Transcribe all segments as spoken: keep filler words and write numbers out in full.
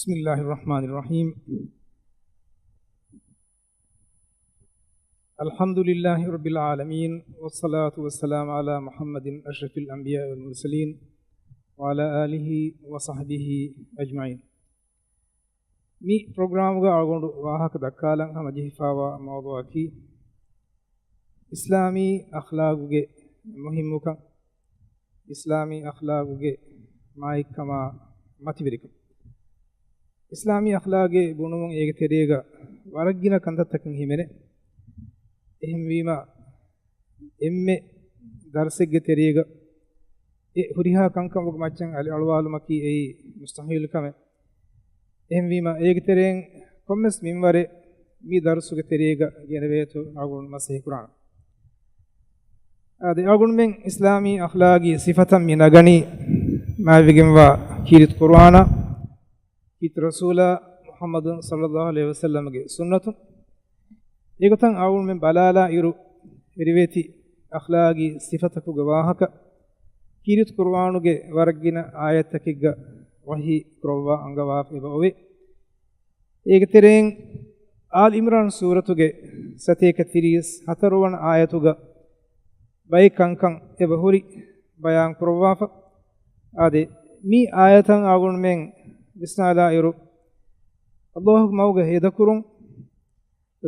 بسم الله الرحمن الرحيم. الحمد لله رب العالمين، والصلاة والسلام على محمد أشرف الأنبياء والمرسلين، وعلى آله وصحبه أجمعين. މި ޕްރޮގްރާމުގަ އަޅުގަނޑު ވާހަކަ ދައްކާލަން ހަމަޖެހިފާވާ މައުޟޫޢަކީ، އިސްލާމީ އަޚްލާގުގެ މުހިއްމުކަން، އިސްލާމީ އަޚްލާގުގެ މާތްކަމާ މަތިވެރިކަން. އިސްލާމީ އަޚްލާގެއް ބުނުމުން އޭގެ ތެރޭގަ ވަރަށް ގިނަ ކަންތައްތަކެއް ހިމެނޭ. އެހެންވީމަ، އެންމެ ދަރްސެއްގެ ތެރޭގަ އެ ހުރިހާ ކަންކަމުގެ މައްޗަށް އަލި އަޅުވާލުމަކީ އެއީ މުސްތަޙީލު ކަމެއް. އެހެންވީމަ، އޭގެ ތެރެއިން ކޮންމެސް މިންވަރެއް މި ދަރުސުގެ ތެރޭގަ ގެނެވޭތޯ އަޅުގަނޑު މަސައްކަތް ކުރާނަން. އާދެ، އަޅުގަނޑުމެން އިސްލާމީ އަޚްލާގީ ސިފަތައް މި ނަގަނީ މާތްވެގެންވާ ކީރިތި ޤުރުއާނާ، ކީރިތި ރަސޫލާ މުޙައްމަދު ޞައްލައްލާހު ޢަލައިހި ވަސައްލަމްގެ ސުންނަތުން. އެގޮތަށް އަޅުގަނޑުމެން ބަލާލާ އިރު، ރިވެތި އަޚްލާގީ ސިފަތަކުގެ ވާހަކަ ކީރިތި ޤުރުއާނުގެ ވަރަށް ގިނަ އާޔަތްތަކެއްގަ ވަޙީ ކުރައްވާ އަންގަވާފަ އެބަ އޮވޭ. އޭގެ ތެރެއިން އާލް އިމްރާން ސޫރަތުގެ ސަތޭކަ ތިރީސް ހަތަރު ވަނަ އާޔަތުގަ ބައެއް ކަންކަން އެބަ ހުރި ބަޔާން ކުރައްވާފަ. އާދެ، މި އާޔަތަށް އަޅުގަނޑުމެން ވިސްނާލާ އިރު، އަލްލާހު މަގުގަ ހޭދަކުރުން،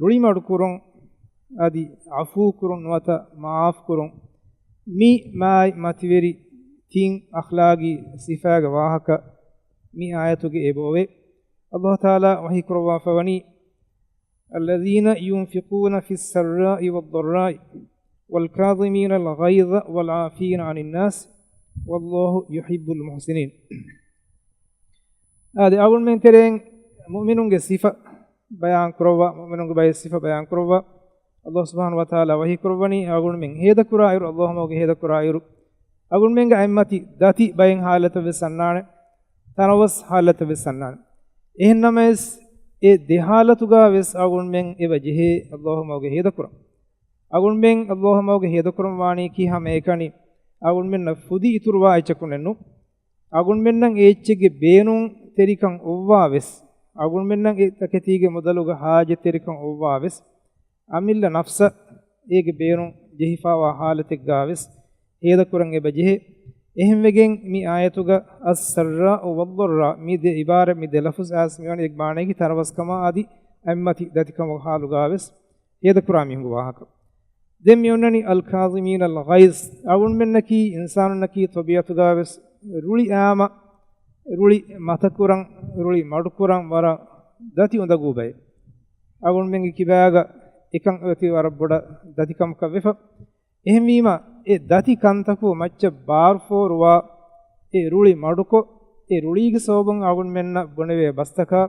ރުޅި މަޑުކުރުން، އަދި ޢަފޫ ކުރުން ނުވަތަ މަޢާފު ކުރުން، މި މާތް މަތިވެރި ތިން އަޚްލާގީ ސިފާގެ ވާހަކަ މި އާޔަތުގަ އެބަ އޮވޭ. އަލްލާހު ތަޢާލާ ވަޙީ ކުރައްވާފަ ވަނީ، الذين ينفقون في السراء والضراء والكاظمين الغيظ والعافين عن الناس والله يحب المحسنين. އާދެ، އަޅުގަނޑުމެން ތެރެއިން މުއުމިނުންގެ ސިފަ ބަޔާން ކުރައްވާ، މުއުމިނުންގެ ބައެއް ސިފަ ބަޔާން ކުރައްވާ، އަލްލާހު ސުބްޙާނަހު ވަ ތަޢާލާ ވަޙީ ކުރައްވަނީ، އަޅުގަނޑުމެން ހޭދަކުރާ އިރު، އަލްލާހު މަގުގަ ހޭދަކުރާ އިރު، އަޅުގަނޑުމެންގެ އަތްމަތި ދަތި ބައެއް ޙާލަތަށް ވެސް އަންނާނެ، ތަނަވަސް ޙާލަތަށް ވެސް އަންނާނެ. އެހެން ނަމަވެސް، އެ ދެ ޙާލަތުގަ ވެސް އަޅުގަނޑުމެން އެބަ ޖެހޭ އަލްލާހު މަގުގަ ހޭދަކުރަން. އަޅުގަނޑުމެން އަލްލާހު މަގުގަ ހޭދަކުރަން ވާނީ ކީ ހަމައެކަނި އަޅުގަނޑުމެންނަށް ފުދި އިތުރުވާ އެއްޗަކުންނެއްނު. އަޅުގަނޑުމެންނަށް އެ އެއްޗެއްގެ ބޭނުންތެރިކަން އޮއްވާ ވެސް، އަޅުގަނޑުމެންނަށް އެ ތަކެތީގެ މުދަލުގަ ޙާޖަތްތެރިކަން އޮއްވާ ވެސް، އަމިއްލަ ނަފްސަށް އޭގެ ބޭނުން ޖެހިފާވާ ޙާލަތެއްގަ ވެސް ހޭދަކުރަން އެބަ ޖެހޭ. އެހެންވެގެން މި އާޔަތުގަ السراء والضراء މި ދެ ޢިބާރަތް، މި ދެ ލަފުޒު އައިސް މިވަނީ އެކި މާނައަކީ ތަނަވަސްކަމާ އަދި އަތްމަތި ދަތިކަމުގެ ޙާލުގަ ވެސް ހޭދަކުރާ މީހުންގެ ވާހަކަ. ދެން މި އޮންނަނީ الكاظمين الغيظ. އަޅުގަނޑުމެންނަކީ އިންސާނުންނަކީ ޠަބީޢަތުގަ ވެސް ރުޅި އާމަ، ރުޅި މަތަކުރަން، ރުޅި މަޑުކުރަން ވަރަށް ދަތި އުނދަގޫ ބައެއް. އަޅުގަނޑުމެންގެ ކިބާގަ އެކަން އޮތީ ވަރަށް ބޮޑަށް ދަތިކަމަކަށް ވެފަ. އެހެންވީމަ، އެ ދަތި ކަންތަކު މައްޗަށް ބާރުފޯރުވާ، އެ ރުޅި މަޑުކޮށް، އެ ރުޅީގެ ސަބަބުން އަޅުގަނޑުމެންނަށް ބުނެވޭ ބަސްތަކާ،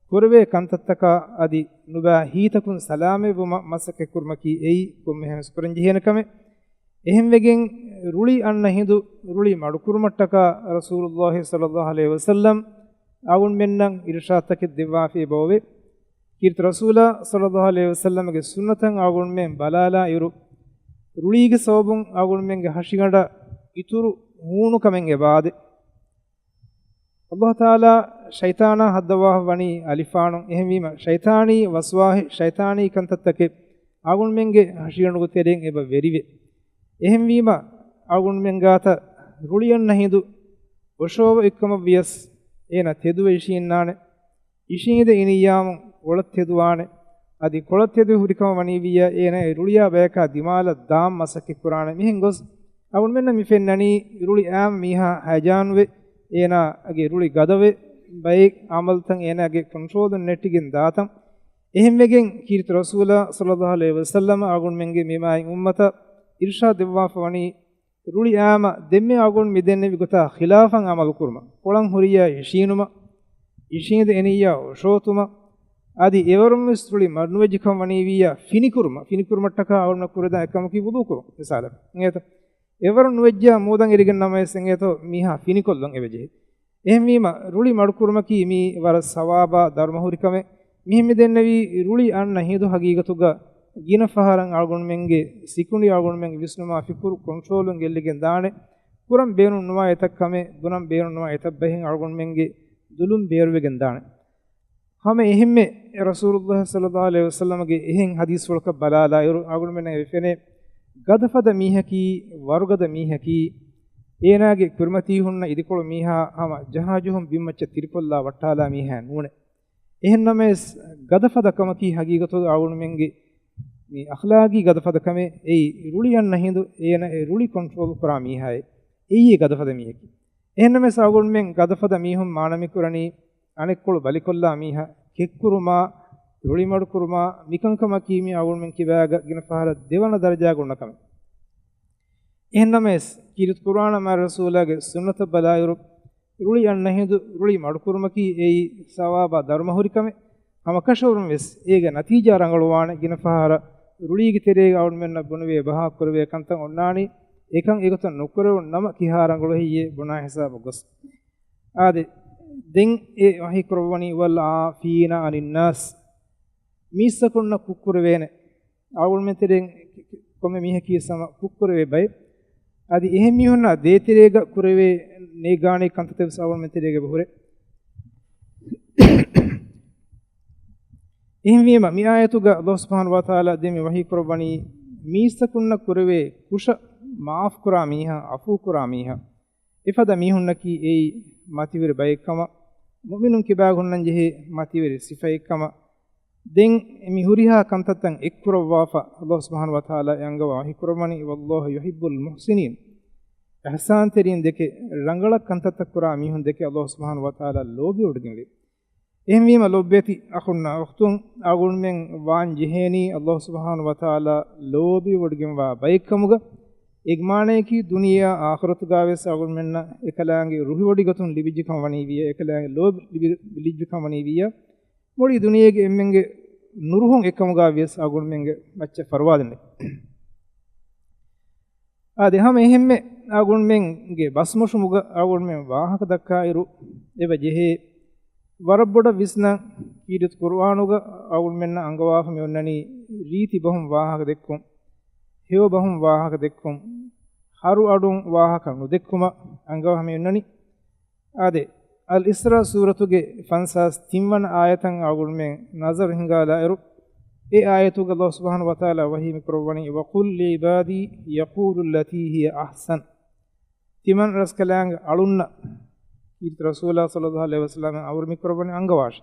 ކުރެވޭ ކަންތައްތަކާ އަދި ނުބައި ހިތްތަކުން ސަލާމަތްވުމަށް މަސައްކަތް ކުރުމަކީ އެއީ ކޮންމެހެންވެސް ކުރަން ޖެހޭނެ ކަމެއް. އެހެންވެގެން ރުޅި އަންނަ ހިނދު ރުޅި މަޑުކުރުމަށްޓަކާ ރަސޫލުއްލާހި ޞައްލައްލާހު ޢަލައިހި ވަސައްލަމް އަޅުގަނޑުމެންނަށް އިރުޝާދުތަކެއް ދެއްވާފަ އެބައޮވޭ. ކީރިތި ރަސޫލާ ޞައްލައްލާހު ޢަލައިހި ވަސައްލަމްގެ ސުންނަތަށް އަޅުގަނޑުމެން ބަލާލާ އިރު، ރުޅީގެ ސަބަބުން އަޅުގަނޑުމެންގެ ހަށިގަނޑަށް އިތުރު ހޫނުކަމެއް އެބައާދޭ. އަލްލާހު ތަޢާލާ ޝައިޠާނާ ހައްދަވާފަ ވަނީ އަލިފާނުން. އެހެންވީމަ، ޝައިޠާނީ ވަސްވާހެއް، ޝައިޠާނީ ކަންތައްތަކެއް އަޅުގަނޑުމެންގެ ހަށިގަނޑުގެ ތެރެއިން އެބަ ވެރިވޭ. އެހެންވީމަ، އަޅުގަނޑުމެން ގާތަށް ރުޅި އަންނަ ހިނދު އޮށޯވަ އޮތްކަމަށް ވިޔަސް، އޭނަ ތެދުވެ އިށީންނާނެ. އިށީނދެ އިނިއްޔާމު ކޮޅަށް ތެދުވާނެ. އަދި ކޮޅަށް ތެދުވެ ހުރިކަމަށް ވަނީ ވިއްޔާ، އޭނަ އެ ރުޅިއާ ބަޔަކާ ދިމާލަށް ދާން މަސައްކަތް ކުރާނެ. މިހެން ގޮސް އަޅުގަނޑުމެންނަށް މި ފެންނަނީ ރުޅި އާމް މީހާ ހައިޖާންވެ، އޭނާގެ ރުޅި ގަދަވެ، ބައެއް އަމަލްތައް އޭނާގެ ކޮންޓްރޯލުން ނެއްޓިގެން ދާތަން. އެހެންވެގެން ކީރިތި ރަސޫލާ ޞައްލައްލާހު ޢަލައިހި ވަސައްލަމަ އަޅުގަނޑުމެންގެ މި މާތް އުއްމަތަށް އިރުޝާދު ދެއްވާފަ ވަނީ، ރުޅި އާމަ ދެންމެ އަޅުގަނޑު މި ދެންނެވި ގޮތާ ޚިލާފަށް އަމަލު ކުރުމަށް، ކޮޅަށް ހުރިއްޔާ އިށީނުމަށް، އިށީނދެ އިނިއްޔާ އޮށޯތުމަށް، އަދި އެވަރުން ވެސް ރުޅި މަޑުނުވެއްޖެ ކަމަށް ވަނީ ވިއްޔާ ފިނިކުރުމަށް، ފިނިކުރުމަށްޓަކާ އަޅުގަނޑު ކުރެދާ އެއްކަމަކީ ވުޟޫ ކުރުން މިސާލަކަށް. އިނގޭތަ؟ އެވަރުން ނުވެއްޖާ މޫދަށް އެރިގެން ނަމަވެސް އިނގޭތޯ މީހާ ފިނިކޮށްލަން އެބަޖެހޭ. އެހެންވީމަ، ރުޅި މަޑުކުރުމަކީ މީ ވަރަށް ސަވާބާ ދަރުމަ ހުރި ކަމެއް. މިހެން މި ދެންނެވީ ރުޅި އަންނަ ހިނދު ހަގީގަތުގަ ގިނަ ފަހަރަށް އަޅުގަނޑުމެންގެ ސިކުނޑި އަޅުގަނޑުމެންގެ ވިސްނުމާ ފިކުރު ކޮންޓްރޯލުން ގެއްލިގެން ދާނެ. ކުރަން ބޭނުން ނުވާ އެތައް ކަމެއް، ބުނަން ބޭނުން ނުވާ އެތައް ބަހެއް އަޅުގަނޑުމެންގެ ޒުލުމް ބޭރުވެގެން ދާނެ. ހަމަ އެހެންމެ ރަސޫލުﷲ ޞައްލަﷲ ޢަލައިހި ވަސައްލަމަގެ އެހެން ޙަދީޘްފުޅަކަށް ބަލާލާއިރު، އަޅުގަނޑުމެންނަށް އެ ފެނޭ، ގަދަފަދަ މީހަކީ، ވަރުގަދަ މީހަކީ، އޭނާގެ ކުރިމަތީ ހުންނަ އިދިކޮޅު މީހާ ހަމަ ޖަހާޖުހުން ބިންމައްޗަށް ތިރިކޮށްލާ ވައްޓާލާ މީހާ ނޫނޭ. އެހެންނަމަވެސް، ގަދަފަދަ ކަމަކީ ހަގީގަތުގަ އަޅުގަނޑުމެންގެ މި އަޚްލާގީ ގަދަފަދަ ކަމެއް. އެއީ ރުޅި އަންނަ ހިނދު އޭނަ އެ ރުޅި ކޮންޓްރޯލް ކުރާ މީހާއޭ. އެއީ ގަދަފަދަ މީހަކީ. އެހެންނަމަވެސް، އަޅުގަނޑުމެން ގަދަފަދަ މީހުން މާނަ މި ކުރަނީ އަނެއްކޮޅު ބަލިކޮށްލާ މީހާ، ކެތްކުރުމާ، ރުޅިމަޑުކުރުމާ، މިކަންކަމަކީ މި އަޅުގަނޑުމެން ކިބާގަ ގިނަ ފަހަރަށް ދެވަނަ ދަރަޖާގަ އޮންނަ ކަމެއް. އެހެންނަމަވެސް، ކީރިތި ޤުރްއާނާ މާތް ރަސޫލާގެ ސުންނަތަށް ބަލާއިރު، ރުޅި އަންނަ ހިނދު ރުޅި މަޑުކުރުމަކީ އެއީ ސަވާބާ ދަރުމަ ހުރި ކަމެއް. ހަމަކަށަވަރުން ވެސް އޭގެ ނަތީޖާ ރަނގަޅުވާނެ. ގިނަ ފަހަރަށް ރުޅީގެ ތެރޭގަ އަޅުގަނޑުމެންނަށް ބުނެވޭ ބަހާ ކުރެވޭ ކަންތައް އޮންނާނީ، އެކަން އެގޮތަށް ނުކުރެވުނު ނަމަ ކިހާ ރަނގަޅު ހެއްޔޭ ބުނާ ހިސާބަށް ގޮސް. އާދެ، ދެން އެ ވަޙީ ކުރައްވަނީ، "والعافين عن الناس." މީސްތަކުންނަށް ކުށްކުރެވޭނެ. އަޅުގަނޑުމެން ތެރެއިން ކޮންމެ މީހަކީ ހަމަ ކުށްކުރެވޭ ބައެއް. އަދި އެހެން މީހުންނާ ދޭތެރޭގަ ކުރެވޭ ނޭގާނޭ ކަންތައްތައް ވެސް އަޅުގަނޑުމެން ތެރޭގަ އެބަ ހުރޭ. އެހެންވީމަ، މި އާޔަތުގަ ﷲ ސުބްޙާނަހޫ ވަތަޢާލާ ދެން މި ވަޙީ ކުރައްވަނީ، މީސްތަކުންނަށް ކުރެވޭ ކުށަށް މާފުކުރާ މީހާ، ޢަފޫކުރާ މީހާ، އެފަދަ މީހުންނަކީ އެއީ މަތިވެރި ބައެއް ކަމަށް، މުއުމިނުން ކިބާގަ ހުންނަން ޖެހޭ މަތިވެރި ސިފައެއް ކަމަށް. ދެން މި ހުރިހާ ކަންތައްތައް އެއްކުރައްވާފަ، ﷲ ސުބްޙާނަހޫ ވަތަޢާލާ އެ އަންގަވާ ވަޙީ ކުރައްވަނީ، "والله يحب المحسنين." އިޙްސާންތެރިން ދެކެ، ރަނގަޅަށް ކަންތައްތައް ކުރާ މީހުން ދެކެ ﷲ ސުބްޙާނަހޫ ވަތަޢާލާ ލޯބިވޮޑިގެންވޭ. އެހެންވީމަ، ލޮބުވެތި އަޚުންނާ އުޚްތުން، އަޅުގަނޑުމެން ވާން ޖެހޭނީ ﷲ ސުބްޙާނަހޫ ވަތަޢާލާ ލޯބިވޮޑިގެންވާ ބައެއްކަމުގަ، އެ މާނަޔަކީ ދުނިޔެއާ އާޚިރަތުގަ ވެސް އަޅުގަނޑުމެންނަށް އެކަލާނގެ ރުހިވޮޑިގަތުން ލިބިއްޖެކަން ވަނީވިއްޔާ، އެކަލާނގެ ލޯބި ލިބި-، ލިބިއްޖެކަން ވަނީވިއްޔާ، މުޅި ދުނިޔޭގެ އެންމެންގެ ނުރުހުން އެއްކަމުގަ ވިޔަސް އަޅުގަނޑުމެންގެ މައްޗަށް ފަރުވާ ދެންނެވި. އާދެ، ހަމަ އެހެންމެ އަޅުގަނޑުމެންގެ ބަސްމޮށުމުގަ އަޅުގަނޑުމެން ވާހަކަ ދައްކާއިރު، އެބަ ޖެހޭ ވަރަށް ބޮޑަށް ވިސްނަން. ކީރިތި ޤުރުއާނުގަ އަޅުގަނޑުމެންނަށް އަންގަވާފަ މި އޮންނަނީ، ރީތި ބަހުން ވާހަކަ ދެއްކުން، ހެޔޮ ބަހުން ވާހަކަ ދެއްކުން، ހަރު އަޑުން ވާހަކަ ނުދެއްކުމަށް އަންގަވާފަ މި އޮންނަނީ. އާދެ، އަލްއިސްރާ ސޫރަތުގެ ފަންސާސް ތިން ވަނަ އާޔަތަށް އަޅުގަނޑުމެން ނަޒަރު ހިންގާލާއިރު، އެ އާޔަތުގަ ﷲ ސުބްޙާނަހޫ ވަތަޢާލާ ވަޙީ މި ކުރައްވަނީ، "وقل لعبادي يقولوا التي هي أحسن." ތިމަން ރަސްކަލާނގެ އަޅުންނަށް، ކީރިތި ރަސޫލާ ޞައްލަﷲ ޢަލައިހި ވަސައްލަމަށް އަމުރު މި ކުރައްވަނީ އަންގަވާށޭ.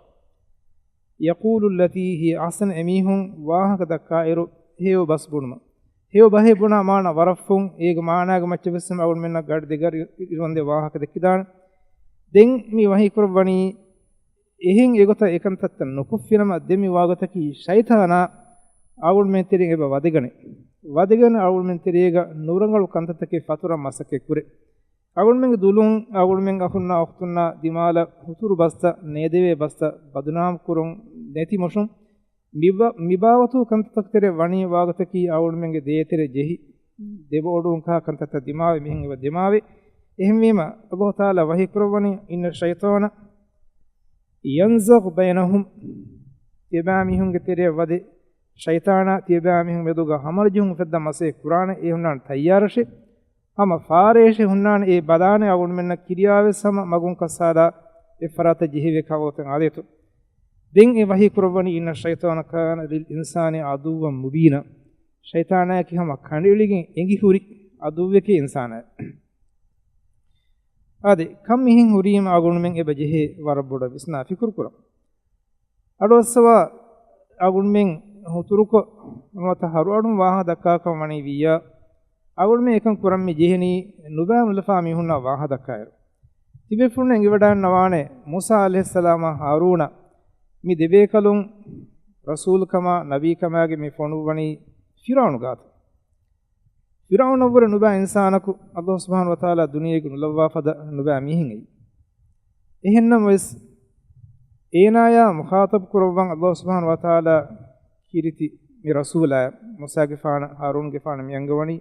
"يقولوا التي هي أحسن." އެމީހުން ވާހަކަ ދައްކާއިރު ހެޔޮ ބަސް ބުނުމަށް. ހެޔޮ ބަހެއް ބުނާ މާނަ ވަރަށް ފުން، އޭގެ މާނާގެ މައްޗަށް ވެސް އަޅުގަނޑުމެންނަށް ގަޑި ދެގަޑި އިރުވަންދެން ވާހަކަ ދެއްކިދާނެ. ދެން މި ވަޙީ ކުރައްވަނީ، އެހެން އެގޮތަށް އެކަންތައްތައް ނުކޮށްފިނަމަ، ދެން މި ވާގޮތަކީ ޝައިޠާނާ އަޅުގަނޑުމެން ތެރެއިން އެބަ ވަދެގަނެ. ވަދެގަނެ އަޅުގަނޑުމެން ތެރޭގަ ނުރަނގަޅު ކަންތައްތަކެއް ފަތުރަން މަސައްކަތް ކުރޭ. އަޅުގަނޑުމެންގެ ދުލުން، އަޅުގަނޑުމެންގެ އަޚުންނާ އުޚްތުންނާ ދިމާލަށް ހުތުރު ބަސްތައް، ނޭދެވޭ ބަސްތައް ބަދުނާމް ކުރުން ނެތި މޮށުން، މިބަ-، މިބާވަތު ކަންތައްތަކު ތެރެ ވަނީ ވާގޮތަކީ އަޅުގަނޑުމެންގެ ދޭތެރެ ޖެހި، ދެބައޮޑުވުން ކަހަލަ ކަންތައްތައް ދިމާވެ މިހެން އެބަ ދިމާވެ. އެހެންވީމަ، ﷲ ތަޢާލާ ވަޙީ ކުރައްވަނީ، "إن الشيطان ينزغ بينهم." ތިޔަބައިމީހުންގެ ތެރެއަށް ވަދެ، ޝައިޠާނާ ތިޔަބައިމީހުން މެދުގަ ހަމަނުޖެހުން އުފެއްދަން މަސައްކަތް ކުރާނެ، އެ ހުންނާނެ ތައްޔާރަށޭ. ހަމަ ފާރޭށެ ހުންނާނެ އެ ބަލާނެ އަޅުގަނޑުމެންނަށް ކިރިޔާވެސް ހަމަ މަގުން ކައްސާލާ އެއްފަރާތަށް ޖެހިވޭ ކަހަލަ ގޮތެއް އާދޭތޯ. ދެން އެ ވަޙީ ކުރައްވަނީ، "إن الشيطان كان للإنسان عدوا مبينا." ޝައިޠާނާއަކީ ހަމަ ކަނޑައެޅިގެން އެނގިހުރި ޢަދުއްވެކޭ އިންސާނާއަށް. އާދެ، ކަން މިހެން ހުރީމަ އަޅުގަނޑުމެން އެބަ ޖެހޭ ވަރަށް ބޮޑަށް ވިސްނާ ފިކުރު ކުރަން. އަޑުއައްސަވާ، އަޅުގަނޑުމެން ހުތުރުކޮށް، ނުވަތަ ހަރުއަޑުން ވާހަކަ ދައްކާކަށް ވަނީ ވިއްޔާ، އަޅުގަނޑުމެން އެކަން ކުރަން މި ޖެހެނީ ނުބައި ނުލަފާ މީހުންނާ ވާހަކަ ދައްކާއިރު. ތިބޭފުޅުން އެނގިވަޑައިންނަވާނެ، މޫސާ ޢަލައިހިއްސަލާމާ ހާރޫނަށް މި ދެބޭކަލުން ރަސޫލުކަމާ ނަބީކަމާގެ މި ފޮނުއްވަނީ ފިރުޢައުނު ގާތު. ފިރުޢައުނަށްވުރެ ނުބައި އިންސާނަކު ﷲ ސުބްޙާނަހޫ ވަތަޢާލާ ދުނިޔޭގަ ނުލައްވާ ފަދަ ނުބައި މީހެއް އެއީ. އެހެންނަމަވެސް، އޭނާޔާ މުޚާޠަބު ކުރައްވަން ﷲ ސުބްޙާނަހޫ ވަތަޢާލާ ކީރިތި މި ރަސޫލާ މޫސާގެފާނަށް ހާރޫންގެފާނަށް މި އަންގަވަނީ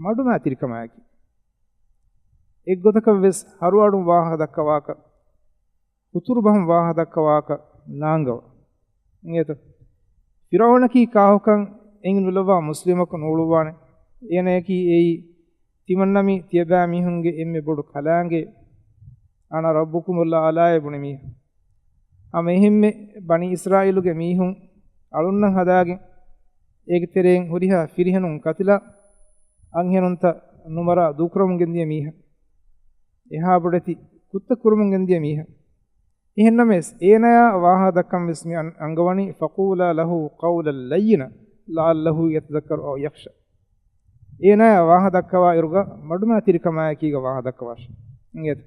މަޑުމައިތިރިކަމާއެކީ. އެއްގޮތަކަށްވެސް ހަރުއަޑުން ވާހަކަ ދައްކަވާކަށް، ހުތުރު ބަހުން ވާހަކަ ދައްކަވާކަށް ނާންގަވަ. އިނގޭތަ؟ ފިރުޢައުނަކީ ކާކުކަން އެނގި ނުލައްވާ މުސްލިމަކު ނޫޅުއްވާނެ. އޭނަޔަކީ އެއީ ތިމަންނަމި ތިޔަބައިމީހުންގެ އެންމެ ބޮޑު ކަލާނގެ أنا ربكم الأعلى އޭ ބުނި މީހާ. ހަމަ އެހެންމެ ބަނީ އިސްރާއީލުގެ މީހުން އަޅުންނަށް ހަދާގެން، އޭގެ ތެރެއިން ހުރިހާ ފިރިހެނުން ކަތިލާ، އަންހެނުންތައް ނުމަރާ ދޫކުރަމުން ގެންދިޔަ މީހާ، އެހާ ބޮޑެތި ކުށްތައް ކުރަމުން ގެންދިޔަ މީހާ. އެހެންނަމަވެސް، އޭނާޔާ ވާހަކަ ދައްކަން ވެސް މި އަން-، އަންގަވަނީ، فقولا له قولا لينا لعله يتذكر أو يخشى. އޭނާޔާ ވާހަކަ ދައްކަވާ އިރުގަ މަޑުމައިތިރިކަމާއެކީގަ ވާހަކަ ދައްކަވާށި. އިނގޭތަ؟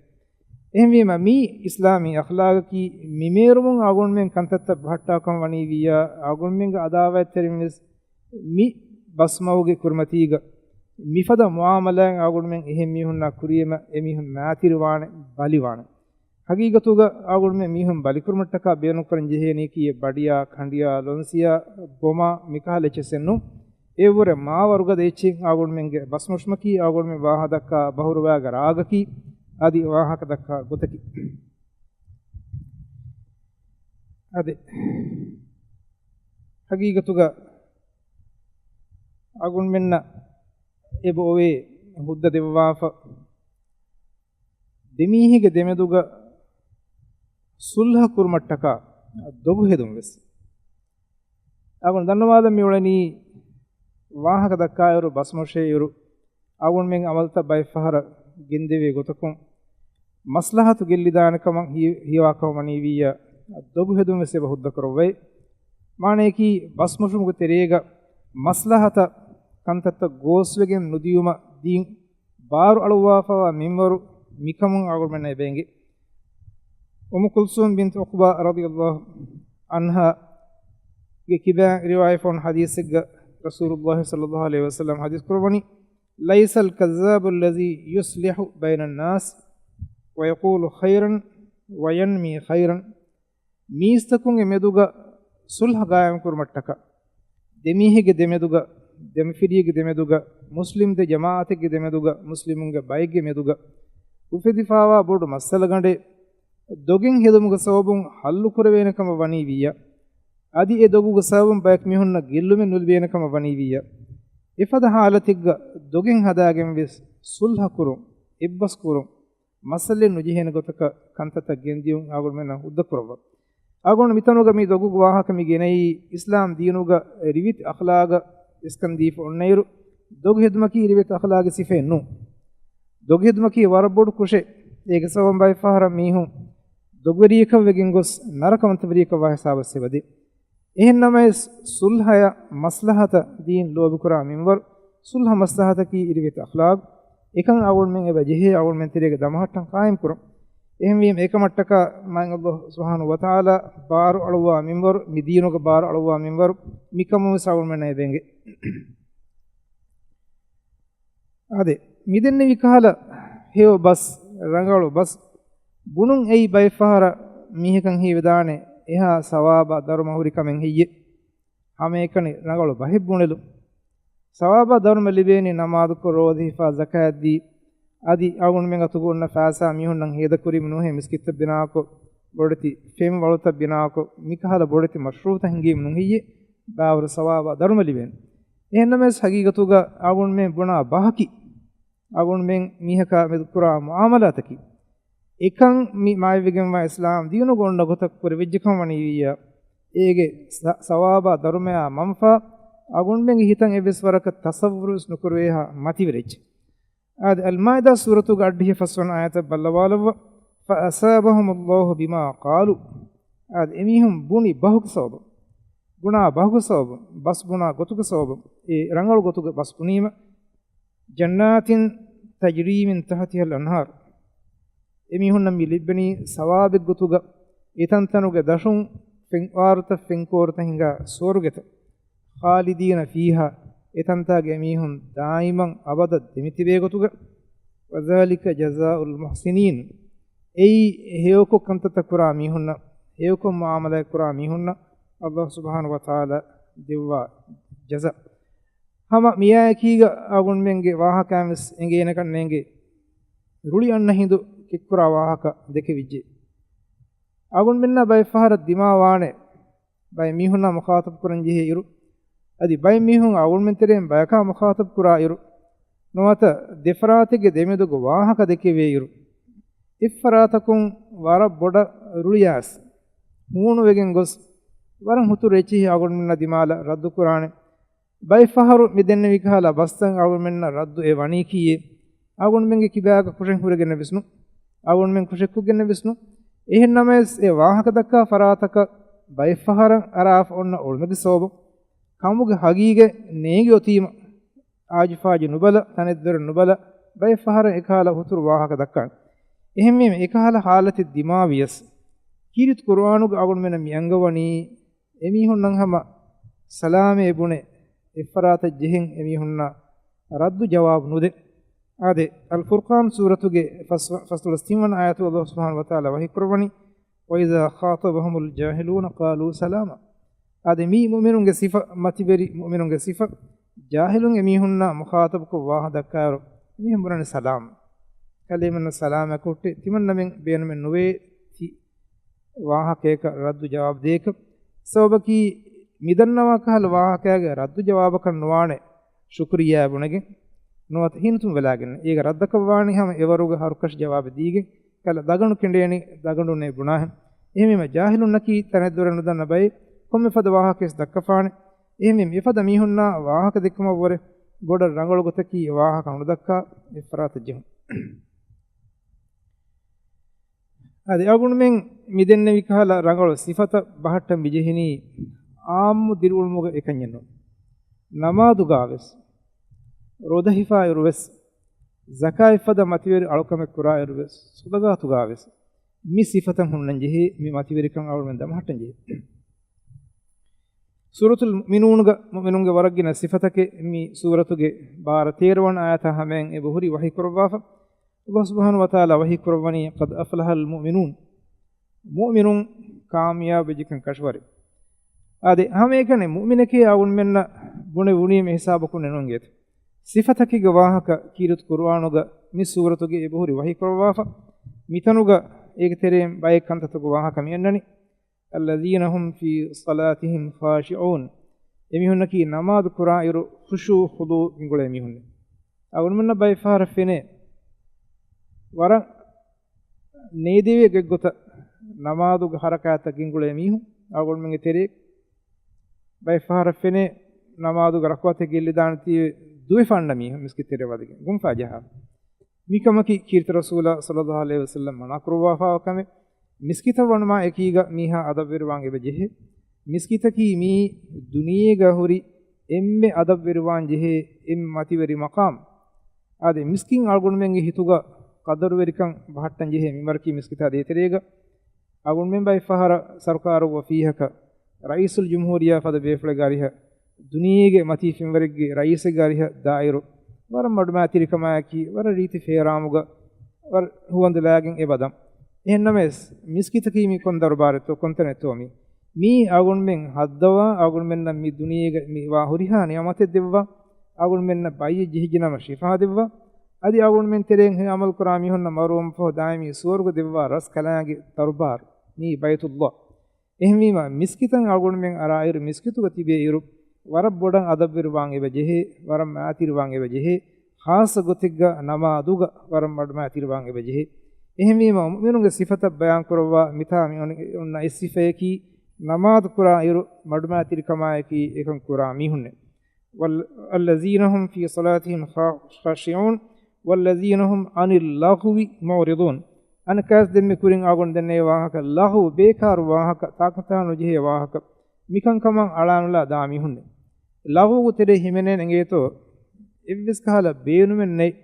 އެހެންވީމަ، މީ އިސްލާމީ އަޚްލާގަކީ. މި މޭރުމުން އަޅުގަނޑުމެން ކަންތައްތައް ބަހައްޓާކަން ވަނީ ވިއްޔާ، އަޅުގަނޑުމެންގެ އަދާވަތްތެރިން ވެސް މި ބަސްމަގުގެ ކުރިމަތީގަ މިފަދަ މުއާމަލާތް އަޅުގަނޑުމެން އެހެން މީހުންނާ ކުރީމަ، އެމީހުން މައިތިރިވާނެ، ބަލިވާނެ. ހަގީގަތުގަ އަޅުގަނޑުމެން މީހުން ބަލިކުރުމަށްޓަކާ ބޭނުންކުރަން ޖެހޭނީކީ، އެ ބަޑިޔާ، ކަނޑިޔާ، ލޮންސިޔާ، ބޮމާ، މިކަހަލަ އެއްޗެއްސެއް ނޫން. އެއަށްވުރެ މާ ވަރުގަދަ އެއްޗެއް އަޅުގަނޑުމެންގެ ބަސްމޮށުމަކީ، އަޅުގަނޑުމެން ވާހަކަ ދައްކާ ބަހުރުވައިގެ ރާގަކީ، އަދި ވާހަކަ ދައްކާ ގޮތަކީ. އާދެ، ހަގީގަތުގަ އަޅުގަނޑުމެންނަށް އެބައޮވޭ ހުއްދަ ދެއްވާފަ، ދެމީހެއްގެ ދެމެދުގަ ސުލްހަ ކުރުމަށްޓަކާ ދޮގު ހެދުން ވެސް. އަޅުގަނޑު ދަންނަވާލަން މިއުޅެނީ، ވާހަކަ ދައްކާއިރު، ބަސްމޮށޭއިރު، އަޅުގަނޑުމެން އަމަލުތައް ބައެއްފަހަރަށް ގެންދެވޭ ގޮތަކުން، މަސްލަހަތު ގެއްލިދާނެ ކަމަށް ހީ-، ހީވާކަމަށް ވަނީ ވިއްޔާ، ދޮގު ހެދުން ވެސް އެބަ ހުއްދަ ކުރައްވައި. މާނަޔަކީ، ބަސްމޮށުމުގެ ތެރޭގަ މަސްލަހަތަށް ކަންތައްތައް ގޯސްވެގެން ނުދިޔުމަށް ދީން ބާރު އަޅުއްވާފައިވާ މިންވަރު މިކަމުން އަޅުގަނޑުމެންނަށް އެބަ އެނގޭ. އުއްމު ކުލްސޫމް ބިންތު ޢުޤްބާ ރަޟިޔަﷲ ޢަންހާ ގެ ކިބައިން ރިވާޔަތް ފޮން ޙަދީޘެއްގަ ރަސޫލުﷲ ޞައްލަﷲ ޢަލައިހި ވަސައްލަމަ ޙަދީޘް ކުރައްވަނީ، ليس الكذاب الذي يصلح بين الناس ويقول خيرا وينمي خيرا. މީސްތަކުންގެ މެދުގަ ސުލްހަ ގާއިމް ކުރުމަށްޓަކާ، ދެމީހެއްގެ ދެމެދުގަ، ދެމަފިރިއެއްގެ ދެމެދުގަ، މުސްލިމް ދެ ޖަމާޢަތެއްގެ ދެމެދުގަ، މުސްލިމުންގެ ބައެއްގެ މެދުގަ އުފެދިފާވާ ބޮޑު މައްސަލަގަނޑެއް ދޮގެއް ހެދުމުގެ ސަބަބުން ޙައްލު ކުރެވޭނެ ކަމަށް ވަނީ ވިއްޔާ، އަދި އެ ދޮގުގެ ސަބަބުން ބައެއް މީހުންނަށް ގެއްލުމެއް ނުލިބޭނެ ކަމަށް ވަނީ ވިއްޔާ، އެފަދަ ޙާލަތެއްގަ ދޮގެއް ހަދާގެން ވެސް ސުލްހަ ކުރުން، އެއްބަސް ކުރުން، މައްސަލައެއް ނުޖެހޭނެ ގޮތަކަށް ކަންތައްތައް ގެންދިޔުން އަޅުގަނޑުމެންނަށް ހުއްދަ ކުރައްވާ. އަޅުގަނޑު މިތަނުގަ މި ދޮގުގެ ވާހަކަ މި ގެނައީ، އިސްލާމް ދީނުގަ ރިވެތި އަޚްލާގަށް އިސްކަން ދީފަ އޮންނައިރު، ދޮގު ހެދުމަކީ ރިވެތި އަޚްލާގެ ސިފައެއް ނޫން. ދޮގު ހެދުމަކީ ވަރަށް ބޮޑު ކުށެއް. އޭގެ ސަބަބުން ބައެއް ފަހަރަށް މީހުން ދޮގުވެރިއަކަށް ވެގެން ގޮސް، ނަރަކަވަންތަވެރިއަކަށް ވާ ހިސާބަށް އެބަދޭ. އެހެން ނަމަވެސް، ސުލްހަޔަށް މަސްލަހަތަށް ދީން ލޯބިކުރާ މިންވަރު، ސުލްހަ މަސްލަހަތަކީ ރިވެތި އަޚްލާގު. އެކަން އަޅުގަނޑުމެން އެބަ ޖެހޭ އަޅުގަނޑުމެން ތެރޭގަ ދަމަހައްޓަން ޤާއިމް ކުރަން. އެހެންވީމަ، އެކަމަށްޓަކާ މާތް ﷲ ސުބްޙާނަހޫ ވަތަޢާލާ ބާރު އަޅުއްވާ މިންވަރު، މި ދީނުގަ ބާރު އަޅުއްވާ މިންވަރު، މިކަމުން ވެސް އަޅުގަނޑުމެންނަށް އެބަ އެނގޭ. އާދެ، މިދެންނެވި ކަހަލަ ހެޔޮ ބަސް، ރަނގަޅު ބަސް ބުނުން އެއީ ބައެއް ފަހަރަށް މީހަކަށް ހީވެދާނެ އެހާ ސަވާބާ ދަރުމަ ހުރި ކަމެއް ހެއްޔެވެ؟ ހަމައެކަނި ރަނގަޅު ބަހެއް ބުނެލުން. ސަވާބާ ދަރުމަ ލިބޭނީ ނަމާދުކޮށް، ރޯދަ ހިފާ، ޒަކާތް ދީ، އަދި އަޅުގަނޑުމެން އަތުގަ އޮންނަ ފައިސާ މީހުންނަށް ހޭދަކުރީމަ ނޫންހޭ، މިސްކިތްތައް ބިނާކޮށް، ބޮޑެތި ފެން ވަޅުތައް ބިނާކޮށް، މިކަހަލަ ބޮޑެތި މަޝްރޫޢުތައް ހިންގީމަ ނޫން ހެއްޔެވެ؟ ބާވަރު ސަވާބާ ދަރުމަ ލިބޭނެ. އެހެންނަމަވެސް، ހަގީގަތުގަ އަޅުގަނޑުމެން ބުނާ ބަހަކީ، އަޅުގަނޑުމެން މީހަކާ މެދު ކުރާ މުޢާމަލާތަކީ، އެކަން މި މާތްވެގެންވާ އިސްލާމް ދީނުގަ އޮންނަ ގޮތަށް ކުރެވިއްޖެކަން ވަނީ ވިއްޔާ، އޭގެ ސަ-، ސަވާބާ ދަރުމަޔާ މަންފާ އަޅުގަނޑުމެންގެ ހިތަށް އެއްވެސް ވަރަކަށް ތަޞައްވުރުވެސް ނުކުރެވޭހާ މަތިވެރި އެއްޗެއް. އާދެ، އަލްމާއިދާ ސޫރަތުގެ އަށްޑިހަ ފަސްވަނަ އާޔަތަށް ބައްލަވާލައްވާ، فأصابهم الله بما قالوا. އާދެ، އެމީހުން ބުނި ބަހުގެ ސަބަބުން، ބުނާ ބަހުގެ ސަބަބުން، ބަސް ބުނާ ގޮތުގެ ސަބަބުން، އެ ރަނގަޅު ގޮތުގެ ބަސް ބުނީމަ، جنات تجري من تحتها الأنهار. އެމީހުންނަށް މި ލިއްބެނީ ސަވާބެއްގޮތުގަ، އެތަންތަނުގެ ދަށުން ފެންވާރުތައް ފެންކޯރުތައް ހިނގާ ސުވަރުގެތައް، خالدين فيها، އެތަންތާގެ މީހުން ދާއިމަށް އަބަދަށް ދެމިތިބޭ ގޮތުގަ، وذلك جزاء المحسنين، އެއީ ހެޔޮކޮށް ކަންތައްތައް ކުރާ މީހުންނަށް، ހެޔޮކޮށް މުޢާމަލާތް ކުރާ މީހުންނަށް ﷲ ސުބްޙާނަހޫ ވަތަޢާލާ ދެއްވާ ޖަޒާ. ހަމަ މިއާއެކީގަ އަޅުގަނޑުމެންގެ ވާހަކައިން ވެސް އެނގޭނެކަން ނޭނގެ، ރުޅި އަންނަ ހިނދު ކެއްކުރާ ވާހަކަ ދެކެވިއްޖެ. އަޅުގަނޑުމެންނާ ބައެއް ފަހަރަށް ދިމާވާނެ، ބައެއް މީހުންނާ މުޚާތަބު ކުރަން ޖެހޭ އިރު، އަދި ބައެއް މީހުން އަޅުގަނޑުމެން ތެރެއިން ބަޔަކާ މުޚާތަބު ކުރާ އިރު، ނުވަތަ ދެފަރާތެއްގެ ދެމެދުގަ ވާހަކަ ދެކެވޭ އިރު، އެއްފަރާތަކުން ވަރަށް ބޮޑަށް ރުޅިޔާސް ހޫނުވެގެން ގޮސް، ވަރަށް ހުތުރު އެއްޗިހި އަޅުގަނޑުމެންނަށް ދިމާލަށް ރައްދު ކުރާނެ. ބައެއްފަހަރު މި ދެންނެވި ކަހަލަ ބަސްތައް އަޅުގަނޑުމެންނަށް ރައްދު އެ ވަނީކީއޭ، އަޅުގަނޑުމެންގެ ކިބާގަ ކުށެއް ހުރެގެންނެއްވެސް ނޫން. އަޅުގަނޑުމެން ކުށެއްކޮށްގެންނެއްވެސް ނޫން. އެހެން ނަމަވެސް، އެ ވާހަކަ ދައްކާ ފަރާތަކަށް ބައެއްފަހަރަށް އަރާފަ އޮންނަ އޮޅުމެއްގެ ސަބަބުން، ކަމުގެ ހަގީގަތް ނޭނގި އޮތީމަ، އާޖުފާޖު ނުބަލަ، ތަނެއްދޮރެއް ނުބަލަ، ބައެއްފަހަރަށް އެކަހަލަ ހުތުރު ވާހަކަ ދައްކާނެ. އެހެންވީމަ، އެކަހަލަ ހާލަތެއް ދިމާވިޔަސް، ކީރިތި ޤުރުއާނުގަ އަޅުގަނޑުމެންނަށް މި އަންގަވަނީ، އެމީހުންނަށް ހަމަ ސަލާމޭ ބުނެ، އެއްފަރާތަށް ޖެހެން އެމީހުންނަށް ރައްދު ޖަވާބު ނުދޭ. އާދެ، އަލް ފުރްޤާން ސޫރަތުގެ ފަސް-، ފަސްދޮޅަސް ތިންވަނަ އާޔަތުގަ ﷲ ސުބްޙާނަހޫ ވަތަޢާލާ ވަޙީ ކުރައްވަނީ، وَإِذَا خَاطَبَهُمُ الْجَاهِلُونَ قَالُوا سَلَامًا. އާދެ، މީ މުއުމިނުންގެ ސިފަ، މަތިވެރި މުއުމިނުންގެ ސިފަ. ޖާހިލުން އެމީހުންނާ މުޚާޠަބުކޮށް ވާހަކަ ދައްކާއިރު، އެމީހުން ބުނަނީ ސަލާމް. ކަލޭމެންނަށް ސަލާމަތް ކޮށްޓޭ، ތިމަންނަމެން ބޭނުމެއް ނުވޭ ތި ވާހަކަޔަކަށް ރައްދު ޖަވާބު ދޭކަށް. ސަބަބަކީ، މިދަންނަވާ ކަހަލަ ވާހަކައިގެ ރައްދު ޖަވާބަކަށް ނުވާނެ ޝުކުރިއްޔާ ބުނެގެން، ނުވަތަ ހިނިތުންވެލާގެން. އޭގެ ރައްދަކަށް ވާނީ ހަމަ އެވަރުގެ ހަރުކަށި ޖަވާބެއް ދީގެން. ކަލަ ދަގަނޑު ކެނޑޭނީ ދަގަނޑުންނޭ ބުނާހެން. އެހެންވީމަ، ޖާހިލުންނަކީ ތަނެއްދޮރެއް ނުދަންނަ ބައެއް، ކޮންމެ ފަދަ ވާހަކައެއް ދައްކަފާނެ. އެހެންވީމަ، އެފަދަ މީހުންނާ ވާހަކަ ދެއްކުމަށްވުރެ ބޮޑަށް ރަނގަޅު ގޮތަކީ ވާހަކަ ނުދައްކާ އެއްފަރާތަށް ޖެހުން. އަދި އަޅުގަނޑުމެން މި ދެންނެވި ކަހަލަ ރަނގަޅު ސިފަތައް ބަހައްޓަން މި ޖެހެނީ އާއްމު ދިރިއުޅުމުގަ އެކަންޏެއް ނޫން. ނަމާދުގާވެސް، ރޯދަ ހިފާއިރުވެސް، ޒަކާތް ފަދަ މަތިވެރި އަޅުކަމެއް ކުރާއިރުވެސް، ޞަދަޤާތުގާވެސް، މި ސިފަތައް ހުންނަން ޖެހޭ، މި މަތިވެރިކަން އަޅުގަނޑުމެން ދަމަހައްޓަން ޖެހޭ. ސޫރަތުލް މުއުމިނޫނުގަ މުއުމިނުންގެ ވަރަށް ގިނަ ސިފަތަކެއް މި ސޫރަތުގެ ބާރަ ތޭރަ ވަނަ އާޔަތާ ހަމައިން އެބަހުރި ވަޙީ ކުރައްވާފަ. ﷲ ސުބްޙާނަހޫ ވަތަޢާލާ ވަޙީ ކުރައްވަނީ، قَدْ أَفْلَحَ الْمُؤْمِنُونَ. މުއުމިނުން ކާމިޔާބުވެއްޖެކަން ކަށަވަރެއް. އާދެ، ހަމައެކަނި މުއުމިނެކޭ އަޅުގަނޑުމެންނަށް ބުނެވުނީމަ ހިސާބަކުން ނެނުންގޭތޯ. ސިފަތަކެއްގެ ވާހަކަ ކީރިތި ޤުރުއާނުގަ މި ސޫރަތުގަ އެބަހުރި ވަޙީ ކުރައްވާފަ. މިތަނުގަ އޭގެ ތެރެއިން ބައެއް ކަންތައްތަކުގެ ވާހަކަ މި އަންނަނީ. الَّذِينَ هُمْ فِي صَلَاتِهِمْ خَاشِعُونَ. އެމީހުންނަކީ ނަމާދު ކުރާއިރު ޚުޝޫޢު ޚުޟޫޢު ގެންގުޅޭ މީހުންނޭ. އަޅުގަނޑުމެންނަށް ބައެއް ފަހަރަށް ފެނޭ، ވަރަށް ނޭދެވޭ ގޮތްގޮތަށް ނަމާދުގެ ޙަރަކާތްތައް ގެންގުޅޭ މީހުން އަޅުގަނޑުމެންގެ ތެރޭ. ބައެއް ފަހަރަށް ފެނޭ، ނަމާދުގެ ރަކުޢަތެއް ގެއްލިދާނެތީވެ ދުވެފަ އަންނަ މީހުން މިސްކިތް ތެރެ ވަދެގެން ގުންފާ ޖަހާ. މިކަމަކީ ކީރިތި ރަސޫލާ ޞައްލައްލާހު ޢަލައިހި ވަސައްލަމް މަނާ ކުރައްވާފައިވާ ކަމެއް. މިސްކިތަށް ވަނުމާ އެކީގަ މީހާ އަދަބުވެރިވާން އެބަ ޖެހޭ. މިސްކިތަކީ މީ ދުނިޔޭގަ ހުރި އެންމެ އަދަބުވެރިވާން ޖެހޭ އެންމެ މަތިވެރި މަޤާމް. އާދެ، މިސްކިތް އަޅުގަނޑުމެންގެ ހިތުގަ ޤަދަރުވެރިކަން ބަހައްޓަން ޖެހޭ މިންވަރަކީ މިސްކިތާ ދޭތެރޭގަ. އަޅުގަނޑުމެން ބައެއް ފަހަރަށް ސަރުކާރުގެ އޮފީހަކަށް، ރައީސުލް ޖުމްހޫރިއްޔާ ފަދަ ބޭފުޅެއްގެ އަރިހަށް، ދުނިޔޭގެ މަތީ ފެންވަރެއްގެ ރައީސެއްގެ އަރިހަށް ދާއިރު، ވަރަށް މަޑުމައިތިރިކަމާއެކީ، ވަރަށް ރީތި ފޭރާމުގަ، ވަރަށް ހުވަނދުލާގެން އެބަ ދަން. އެހެންނަމަވެސް، މިސްކިތަކީ މީ ކޮން ދަރުބާރެއްތޯ، ކޮންތަނެއްތޯ މީ؟ މީ އަޅުގަނޑުމެން ހައްދަވާ، އަޅުގަނޑުމެންނަށް މި ދުނިޔޭގަ މި ވާ ހުރިހާ ނިޢުމަތެއް ދެއްވާ، އަޅުގަނޑުމެންނަށް ބައްޔެއް ޖެހިއްޖެނަމަ ޝިފާ ދެއްވާ، އަދި އަޅުގަނޑުމެން ތެރެއިން ހެޔޮ ޢަމަލު ކުރާ މީހުންނަށް މަރުވަންފަހު ދާއިމީ ސުވަރުގެ ދެއްވާ ރަސްކަލާނގެ ދަރުބާރު މީ ބައިތުﷲ. އެހެންވީމަ، މިސްކިތަށް އަޅުގަނޑުމެން އަރާއިރު، މިސްކިތުގަ ތިބޭއިރު، ވަރަށް ބޮޑަށް އަދަބުވެރިވާން އެބަ ޖެހޭ، ވަރަށް މައިތިރިވާން އެބަ ޖެހޭ، ޚާއްޞަ ގޮތެއްގަ ނަމާދުގަ ވަރަށް މަޑުމައިތިރިވާން އެބަ ޖެހޭ. އެހެންވީމަ، މުއުމިނުންގެ ސިފަތައް ބަޔާން ކުރައްވާ މިތާ މި އޮން-، އޮންނަ އެއް ސިފަޔަކީ، ނަމާދު ކުރާއިރު މަޑުމައިތިރިކަމާއެކީ އެކަން ކުރާ މީހުންނޭ. وال-، الَّذِينَ هُمْ فِي صَلَاتِهِمْ خَا-، خَاشِعُونَ، وَالَّذِينَ هُمْ عَنِ اللَّغْوِ مُعْرِضُونَ. އަނެއްކާވެސް ދެންމެ ކުރިން އަޅުގަނޑު ދެންނެވި ވާހަކަ، ލަޣުވް، ބޭކާރު ވާހަކަ، ތާކުންތާ ނުޖެހޭ ވާހަކަ، މިކަންކަމަށް އަޅާނުލާ ދާ މީހުންނޭ. ލަޣުވުގެ ތެރޭ ހިމެނޭން އެނގޭތޯ، އެއްވެސް ކަހަލަ ބޭނުމެއް ނެތް.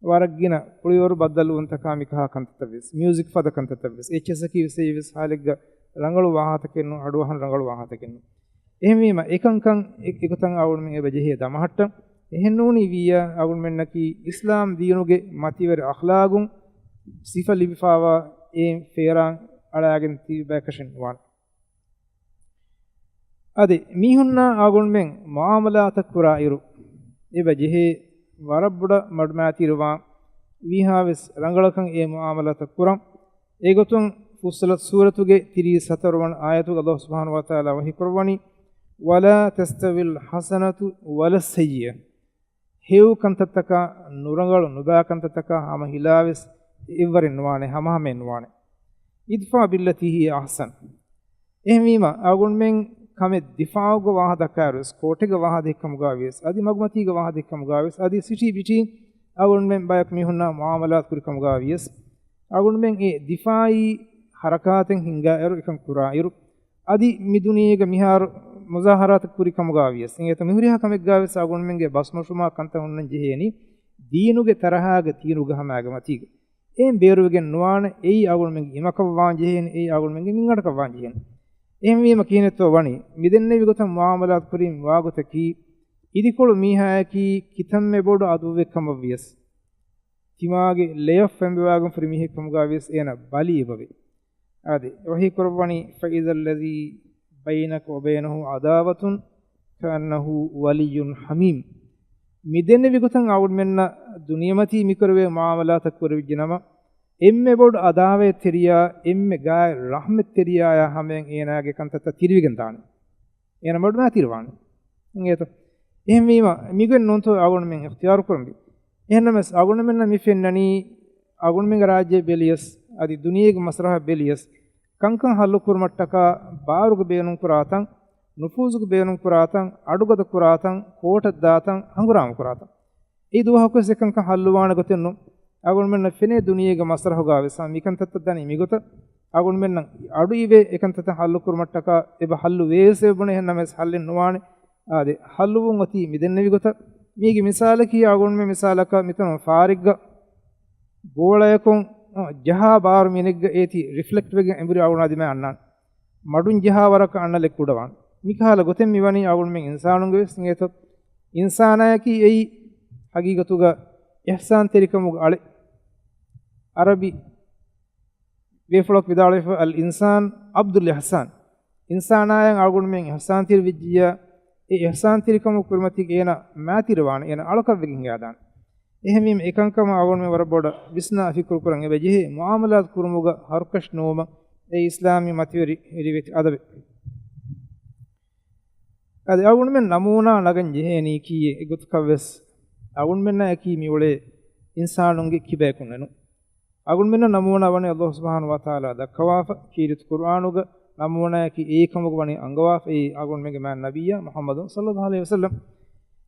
ވަރަށް ގިނަ ކުޅިވަރު ބައްދަލުވުންތަކާ މިކަހާ ކަންތައްތައް ވެސް، މިއުޒިކް ފަދަ ކަންތައްތައް ވެސް، އެއްޗިއެސްއަކީ ވެސް އެއްވެސް ހާލެއްގަ ރަނގަޅު ވާހަކަތަކެއް ނޫން، އަޑުއަހަން ރަނގަޅު ވާހަކަތަކެއް ނޫން. އެހެންވީމަ، އެކަންކަން އެ-، އެގޮތަށް އަޅުގަނޑުމެން އެބަ ޖެހޭ ދަމަހައްޓަން. އެހެން ނޫނީ ވިއްޔާ، އަޅުގަނޑުމެންނަކީ އިސްލާމް ދީނުގެ މަތިވެރި އަޚްލާގުން ސިފަ ލިބިފާވާ އެ ފޭރާން އަޅާގެން ތިބި ބަޔަކަށެއް ނުވާނެ. އަދި މީހުންނާ އަޅުގަނޑުމެން މުޢާމަލާތައް ކުރާއިރު، އެބަ ޖެހޭ ވަރަށް ބޮޑަށް މަޑުމައިތިރިވާން، ވީހާވެސް ރަނގަޅަކަށް އެ މުޢާމަލާތައް ކުރަން. އެގޮތުން ފުއްޞަލަތް ސޫރަތުގެ ތިރީސް ހަތަރު ވަނަ އާޔަތުގަ ﷲ ސުބްޙާނަހޫ ވަތަޢާލާ ވަޙީ ކުރައްވަނީ، وَلَا تَسْتَوِي الْحَسَنَةُ وَلَا السَّيِّئَةُ. ހެޔޮ ކަންތައްތަކާ ނުރަނގަޅު ނުބައި ކަންތައްތަކާ ހަމަ ހިލާވެސް އެއްވަރެއް ނުވާނެ، ހަމަހަމައެއް ނުވާނެ. އިދްފާ ބިއްލަތީ ހިޔަ އަޙްސަން. އެހެންވީމަ، އަޅުގަނޑުމެން ކަމެއް ދިފާޢުގަ ވާހަކަ ދައްކާއިރުވެސް، ކޯޓެއްގަ ވާހަކަ ދެއްކަމުގަ ވިޔަސް، އަދި މަގުމަތީގަ ވާހަކަ ދެއްކަމުގަ ވިޔަސް، އަދި ސިޓީ ބިޓީން އަޅުގަނޑުމެން ބަޔަކު މީހުންނާ މުޢާމަލާތު ކުރި ކަމުގަ ވިޔަސް، އަޅުގަނޑުމެން އެ ދިފާޢީ ހަރަކާތެއް ހިންގާއިރު، އެކަން ކުރާއިރު، އަދި މި ދުނިޔޭގަ މިހާރު މުޒާހަރާތައް ކުރި ކަމުގަ ވިޔަސް، އިނގޭތޯ މިހުރިހާ ކަމެއްގަ ވެސް އަޅުގަނޑުމެންގެ ބަސްމޮށުމާ ކަންތައް ހުންނަން ޖެހޭނީ ދީނުގެ ތަރަހާގަ ތީރުގަ ހަމައިގެ މަތީގަ. އެއިން ބޭރުވެގެން ނުވާނެ، އެއީ އަޅުގަނޑުމެންގެ އިމަކަށް ވާން ޖެހޭނެ، އެއީ އަޅުގަނޑުމެންގެ މިންގަނޑަކަށް ވާން ޖެހޭނެ. އެހެންވީމަ ކިހިނެއްތޯ ވަނީ، މިދެންނެވި ގޮތަށް މުޢާމަލާތު ކުރިން ވާގޮތަކީ، އިދިކޮޅު މީހާޔަކީ ކިތަންމެ ބޮޑު އަދުއްވެއް ކަމަށް ވިޔަސް، ތިމާގެ ލެޔަށް ފެނބަވާގެން ހުރި މީހެއް ކަމުގަ ވިޔަސް އޭނަ ބަލި އެބަވޭ. އާދެ، ވަޙީ ކުރައްވަނީ، فإذا الذي بينك وبينه عداوة كأنه ولي حميم. މިދެންނެވި ގޮތަށް އަޅުގަނޑުމެންނަށް ދުނިޔެމަތީ މިކުރެވޭ މުޢާމަލާތައް ކުރެވިއްޖެ ނަމަ، އެންމެ ބޮޑު އަދާވަތްތެރިޔާ، އެންމެ ގާތް ރަޙްމަތްތެރިޔާޔާ ހަމަޔަށް އޭނާގެ ކަންތައްތައް ތިރިވެގެން ދާނެ. އޭނަ މަޑު މާތިރިވާނެ. އިނގޭތޯ؟ އެހެންވީމަ، މިގޮތް ނޫންތޯ އަޅުގަނޑުމެން އިޚްތިޔާރު ކުރަންވީ. އެހެންނަމަވެސް، އަޅުގަނޑުމެންނަށް މި ފެންނަނީ، އަޅުގަނޑުމެންގެ ރާއްޖެ ބެލިޔަސް، އަދި ދުނިޔޭގެ މަސްރަހަ ބެލިޔަސް، ކަންކަން ހައްލު ކުރުމަށްޓަކާ ބާރުގެ ބޭނުން ކުރާތަން، ނުފޫޒުގެ ބޭނުން ކުރާތަން، އަޑުގަދަ ކުރާތަން، ކޯޓަށް ދާތަން، ހަނގުރާމަ ކުރާތަން. އެއީ ދުވަހަކުވެސް އެކަންކަން ހައްލުވާނެ ގޮތެއް ނޫން. އަޅުގަނޑުމެންނަށް ފެނޭ ދުނިޔޭގެ މަސްރަހުގަ ވެސް މިކަންތައްތައް ދަނީ މިގޮތަށް. އަޅުގަނޑުމެންނަށް އަޑު އިވޭ އެކަންތައްތައް ހައްލު ކުރުމަށްޓަކާ އެބަ ހައްލު ވޭވެސް އެބަ ބުނެ، އެހެންނަމަވެސް ހައްލެއް ނުވާނެ. އާދެ، ހައްލުވުން އޮތީ މިދެންނެވި ގޮތަށް. މީގެ މިސާލަކީ އަޅުގަނޑުމެން މިސާލަކަށް މިތަނުން ފާރެއްގަ ބޯޅަޔަކުން ޖަހާ ބާރު މިނެއްގަ އޭތި ރިފްލެކްޓް ވެގެން އެނބުރި އަޅުގަނޑު އަދިމަ އަންނާނެ. މަޑުން ޖަހާ ވަރަކަށް އަންނަލެއް ކުޑަވާން. މިކަހަލަ ގޮތެއް މިވަނީ އަޅުގަނޑުމެން އިންސާނުންގެ ވެސް އިނގޭތޯ. އިންސާނާޔަކީ އެއީ ހަގީގަތުގަ އިޙްސާންތެރިކަމުގެ އަޅެއް. އަރަބި ބޭފުޅަކު ވިދާޅުވެފަ، الإنسان عبد الإحسان. އިންސާނާޔަށް އަޅުގަނޑުމެން އިޙްސާންތެރި ވެއްޖިއްޔާ، އެ އިޙްސާންތެރިކަމުގެ ކުރިމަތީގަ އޭނަ މާތިރިވާނެ، އޭނަ އަޅަކަށްވެގެން ހިނގާދާނެ. އެހެންވީމަ، އެކަންކަމަށް އަޅުގަނޑުމެން ވަރަށް ބޮޑަށް ވިސްނާ ފިކުރު ކުރަން އެބަ ޖެހޭ. މުޢާމަލާތު ކުރުމުގަ ހަރުކަށި ނުވުމަށް އެ އިސްލާމީ މަތިވެރި ރިވެތި އަދަބެއް. އަދި އަޅުގަނޑުމެން ނަމޫނާ ނަގަން ޖެހޭނީ ކީއެއް އެގޮތަކަށް ވެސް އަޅުގަނޑުމެންނާއެކީ މިއުޅޭ އިންސާނުންގެ ކިބަޔަކުންނެއްނު. އަޅުގަނޑުމެންނަށް ނަމޫނާ ވަނީ ﷲ ސުބްޙާނަހޫ ވަތަޢާލާ ދައްކަވާފަ، ކީރިތި ޤުރްއާނުގަ ނަމޫނާއަކީ އެއީ ކަމުގަ ވަނީ އަންގަވާފަ، އެއީ އަޅުގަނޑުމެންގެ މާތް ނަބިއްޔާ މުޙައްމަދު ޞައްލައްލާހު ޢަލައިހި ވަސައްލަމް.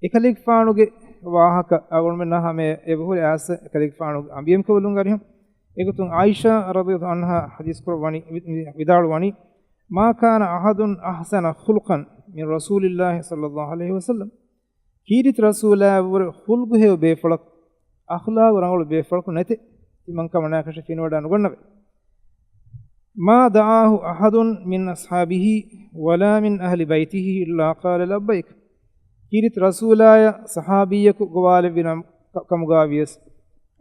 އެކަލޭގެފާނުގެ ވާހަކަ އަޅުގަނޑުމެންނާ ހަމަޔަށް އެބަހުރި އާސަ އެކަލޭގެފާނުގެ އަނބިޔަމް ކަބުލުން އަރިހުން. އެގޮތުން ޢާއިޝާ ރަޟިޔަﷲ ޢަންހާ ޙަދީޘް ކުރައްވަނީ، ވި-، ވި-، ވިދާޅުވަނީ، ما كان أحد أحسن خلقا من رسول الله صلى الله عليه وسلم. ކީރިތި ރަސޫލާއަށްވުރެ ޚުލްޤު ހެޔޮ ބޭފުޅަކު، އަޚްލާޤު ރަނގަޅު ބޭފުޅަކު ނެތެ، ތިމަން ކަމަނާކަށެއް ފެނިވަޑާ ނުގަންނަވެ. ما دعاه أحد من أصحابه ولا من أهل بيته إلا قال لبيك. ކީރިތި ރަސޫލާޔަށް ޞަޙާބީއަކު ގޮވާލެއްވި ނަމަ-، ކަ-، ކަމުގަ ވިޔަސް،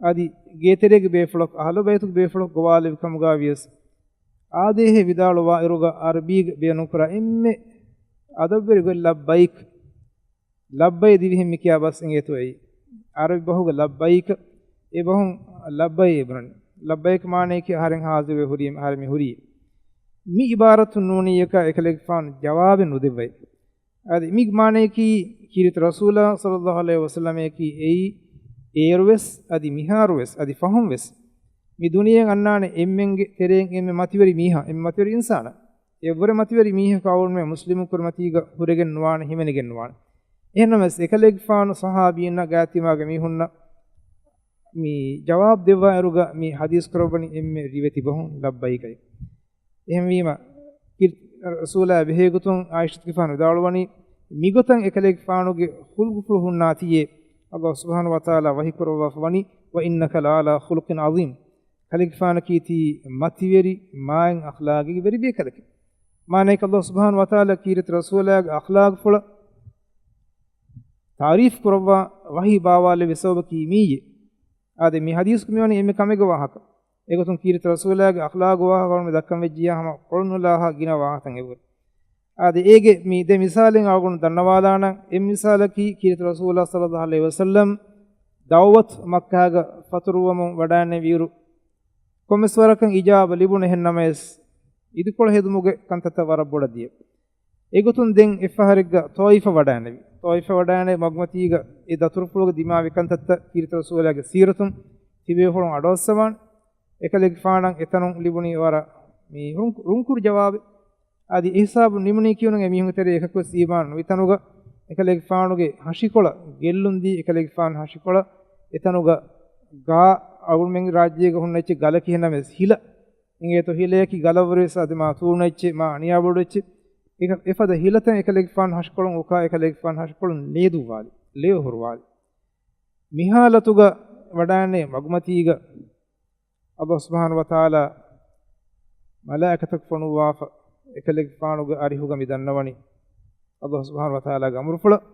އަދި ގޭތެރޭގެ ބޭފުޅަކު، އަހްލު ބައިތުގެ ބޭފުޅަކު ގޮވާލެއްވި ކަމުގަ ވިޔަސް، އާދޭހޭ ވިދާޅުވާއިރުގަ ޢަރަބީގަ ބޭނުންކުރާ އެންމެ އަދަބުވެރި ގޮތް ލައްބައިކް. ލައްބައި ދިވެހިން މި ކިޔާ ބަސް އިނގޭތޯ އެއީ. ޢަރަބި ބަހުގަ ލައްބައިކަ، އެ ބަހުން ލައްބައި އެބުނަނީ. ލައްބައިކަ މާނަޔަކީ އަހަރެން ޙާޟިރުވެ ހުރީމަ، އަހަރެން މި ހުރީ. މި ޢިބާރަތުން ނޫނީއަކާ އެކަލޭގެފާނު ޖަވާބެއް ނުދެއްވައި. އަދި މި މާނަޔަކީ ކީރިތި ރަސޫލާ ޞައްލައްލާހު ޢަލައިހި ވަސައްލަމައަކީ އެއީ އޭރުވެސް، އަދި މިހާރުވެސް، އަދި ފަހުންވެސް މި ދުނިޔެއަށް އަންނާނެ އެންމެންގެ ތެރެއިން އެންމެ މަތިވެރި މީހާ، އެންމެ މަތިވެރި އިންސާނާ. އެއްވުރެ މަތިވެރި މީހަކު އަޅުގަނޑުމެން މުސްލިމުން ކުރިމަތީގަ ހުރެގެން ނުވާނެ، ހިމެނިގެން ނުވާނެ. އެހެންނަމަވެސް، އެކަލޭގެފާނު ޞަޙާބީންނަށް ގާތްތިމާގެ މީހުންނަށް މި ޖަވާބު ދެއްވާއިރުގަ މި ޙަދީޘް ކުރައްވަނީ އެންމެ ރިވެތި ބަހުން ލައްބައިކައި. އެހެންވީމަ، ކީރިތި ރަސޫލާ ބެހޭގޮތުން ޢާއިޝަތުގެފާނު ވިދާޅުވަނީ، މިގޮތަށް އެކަލޭގެފާނުގެ ޚުލްޤުފުޅު ހުންނާތީއޭ، ﷲ ސުބްޙާނަހޫ ވަތަޢާލާ ވަޙީ ކުރައްވާފަ ވަނީ، وإنك لعلى خلق عظيم. ކަލޭގެފާނަކީ ތީ މަތިވެރި މާތް އަޚްލާގެއްގެ ވެރި ބޭކަލެކެވެ. މާނައަކީ ﷲ ސުބްޙާނަހޫ ވަތަޢާލާ ކީރިތި ރަސޫލާގެ އަޚްލާޤުފުޅަށް ތަޢުރީފް ކުރައްވާ ވަޙީ ބާވާލެއްވި ސަބަބަކީ މިއީ. އާދެ، މި ޙަދީޘްގަ މިވަނީ އެންމެ ކަމެއްގެ ވާހަކަ. އެގޮތުން ކީރިތި ރަސޫލާގެ އަޚްލާޤު ވާހަކަ އަޅުގަނޑު ދައްކަން ވެއްޖިއްޔާ ހަމަ ކޮޅުނުލާހާ ގިނަ ވާހަކަތައް އެބަހުރި. އާދެ، އޭގެ މި ދެ މިސާލެއް އަޅުގަނޑު ދަންނަވާލާނަން. އެއް މިސާލަކީ ކީރިތި ރަސޫލާ ޞައްލައްލާހު ޢަލައިހި ވަސައްލަމް ދަޢުވަތު މައްކާގަ ފަތުރުވަމުން ވަޑައިނެވިއިރު، ކޮންމެސް ވަރަކަށް އިޖާބަ ލިބުނު. އެހެންނަމަވެސް، އިދިކޮޅު ހެދުމުގެ ކަންތައްތައް ވަރަށް ބޮޑަށް ދިޔަ. އެގޮތުން ދެން އެއްފަހަރެއްގަ ޠާއިފަށް ވަޑައިނެވި. ޠާއިފަށް ވަޑައިނެވި މަގުމަތީގަ އެ ދަތުރުފުޅުގަ ދިމާވި ކަންތައްތައް ކީރިތި ރަސޫލާގެ ސީރަތުން ތިބޭފުޅުން އަޑުއައްސަވާނެ. އެކަލޭގެފާނަށް އެތަނުން ލިބުނީ ވަރަށް މި ރުން-، ރުންކުރު ޖަވާބެއް. އަދި އިހްސާބު ނިމުނީ ކިޔުނު އެމީހުންގެ ތެރޭ އެކަކުވެސް އީމާން ނުވިތަނުގަ، އެކަލޭގެފާނުގެ ހަށިކޮޅަށް ގެއްލުން ދީ، އެކަލޭގެފާނު ހަށިކޮޅަށް އެތަނުގަ ގާ އަޅުމެން ރާއްޖޭގަ ހުންނަ އެއްޗެއް ގަލަކި ހެންނަމެސް ހިލަ އިނގޭތޯ، ހިލަޔަކީ ގަލަށްވުރެސް އަދި މާ ތޫނަ އެއްޗެއް، މާ އަނިޔާ ބޮޑު އެއްޗެއް. އެކަ-، އެފަދަ ހިލަތައް އެކަލޭގެފާނު ހަށިކޮޅުން އުކާ، އެކަލޭގެފާނު ހަށިކޮޅުން ލޭދުއްވާލި، ލޭ އޮހޮރުވާލި. މި ހާލަތުގަ ވަޑާނެ މަގުމަތީގަ އަﷲ ސުބްޙާނަހޫ ވަތަޢާލާ މަލާއިކަތަކު ފޮނުއްވާފަ، އެކަލޭގެފާނުގެ އަރިހުގަ މި ދަންނަވަނީ އަﷲ ސުބްޙާނަހޫ ވަތަޢާލާގެ އަމުރުފުޅަށް.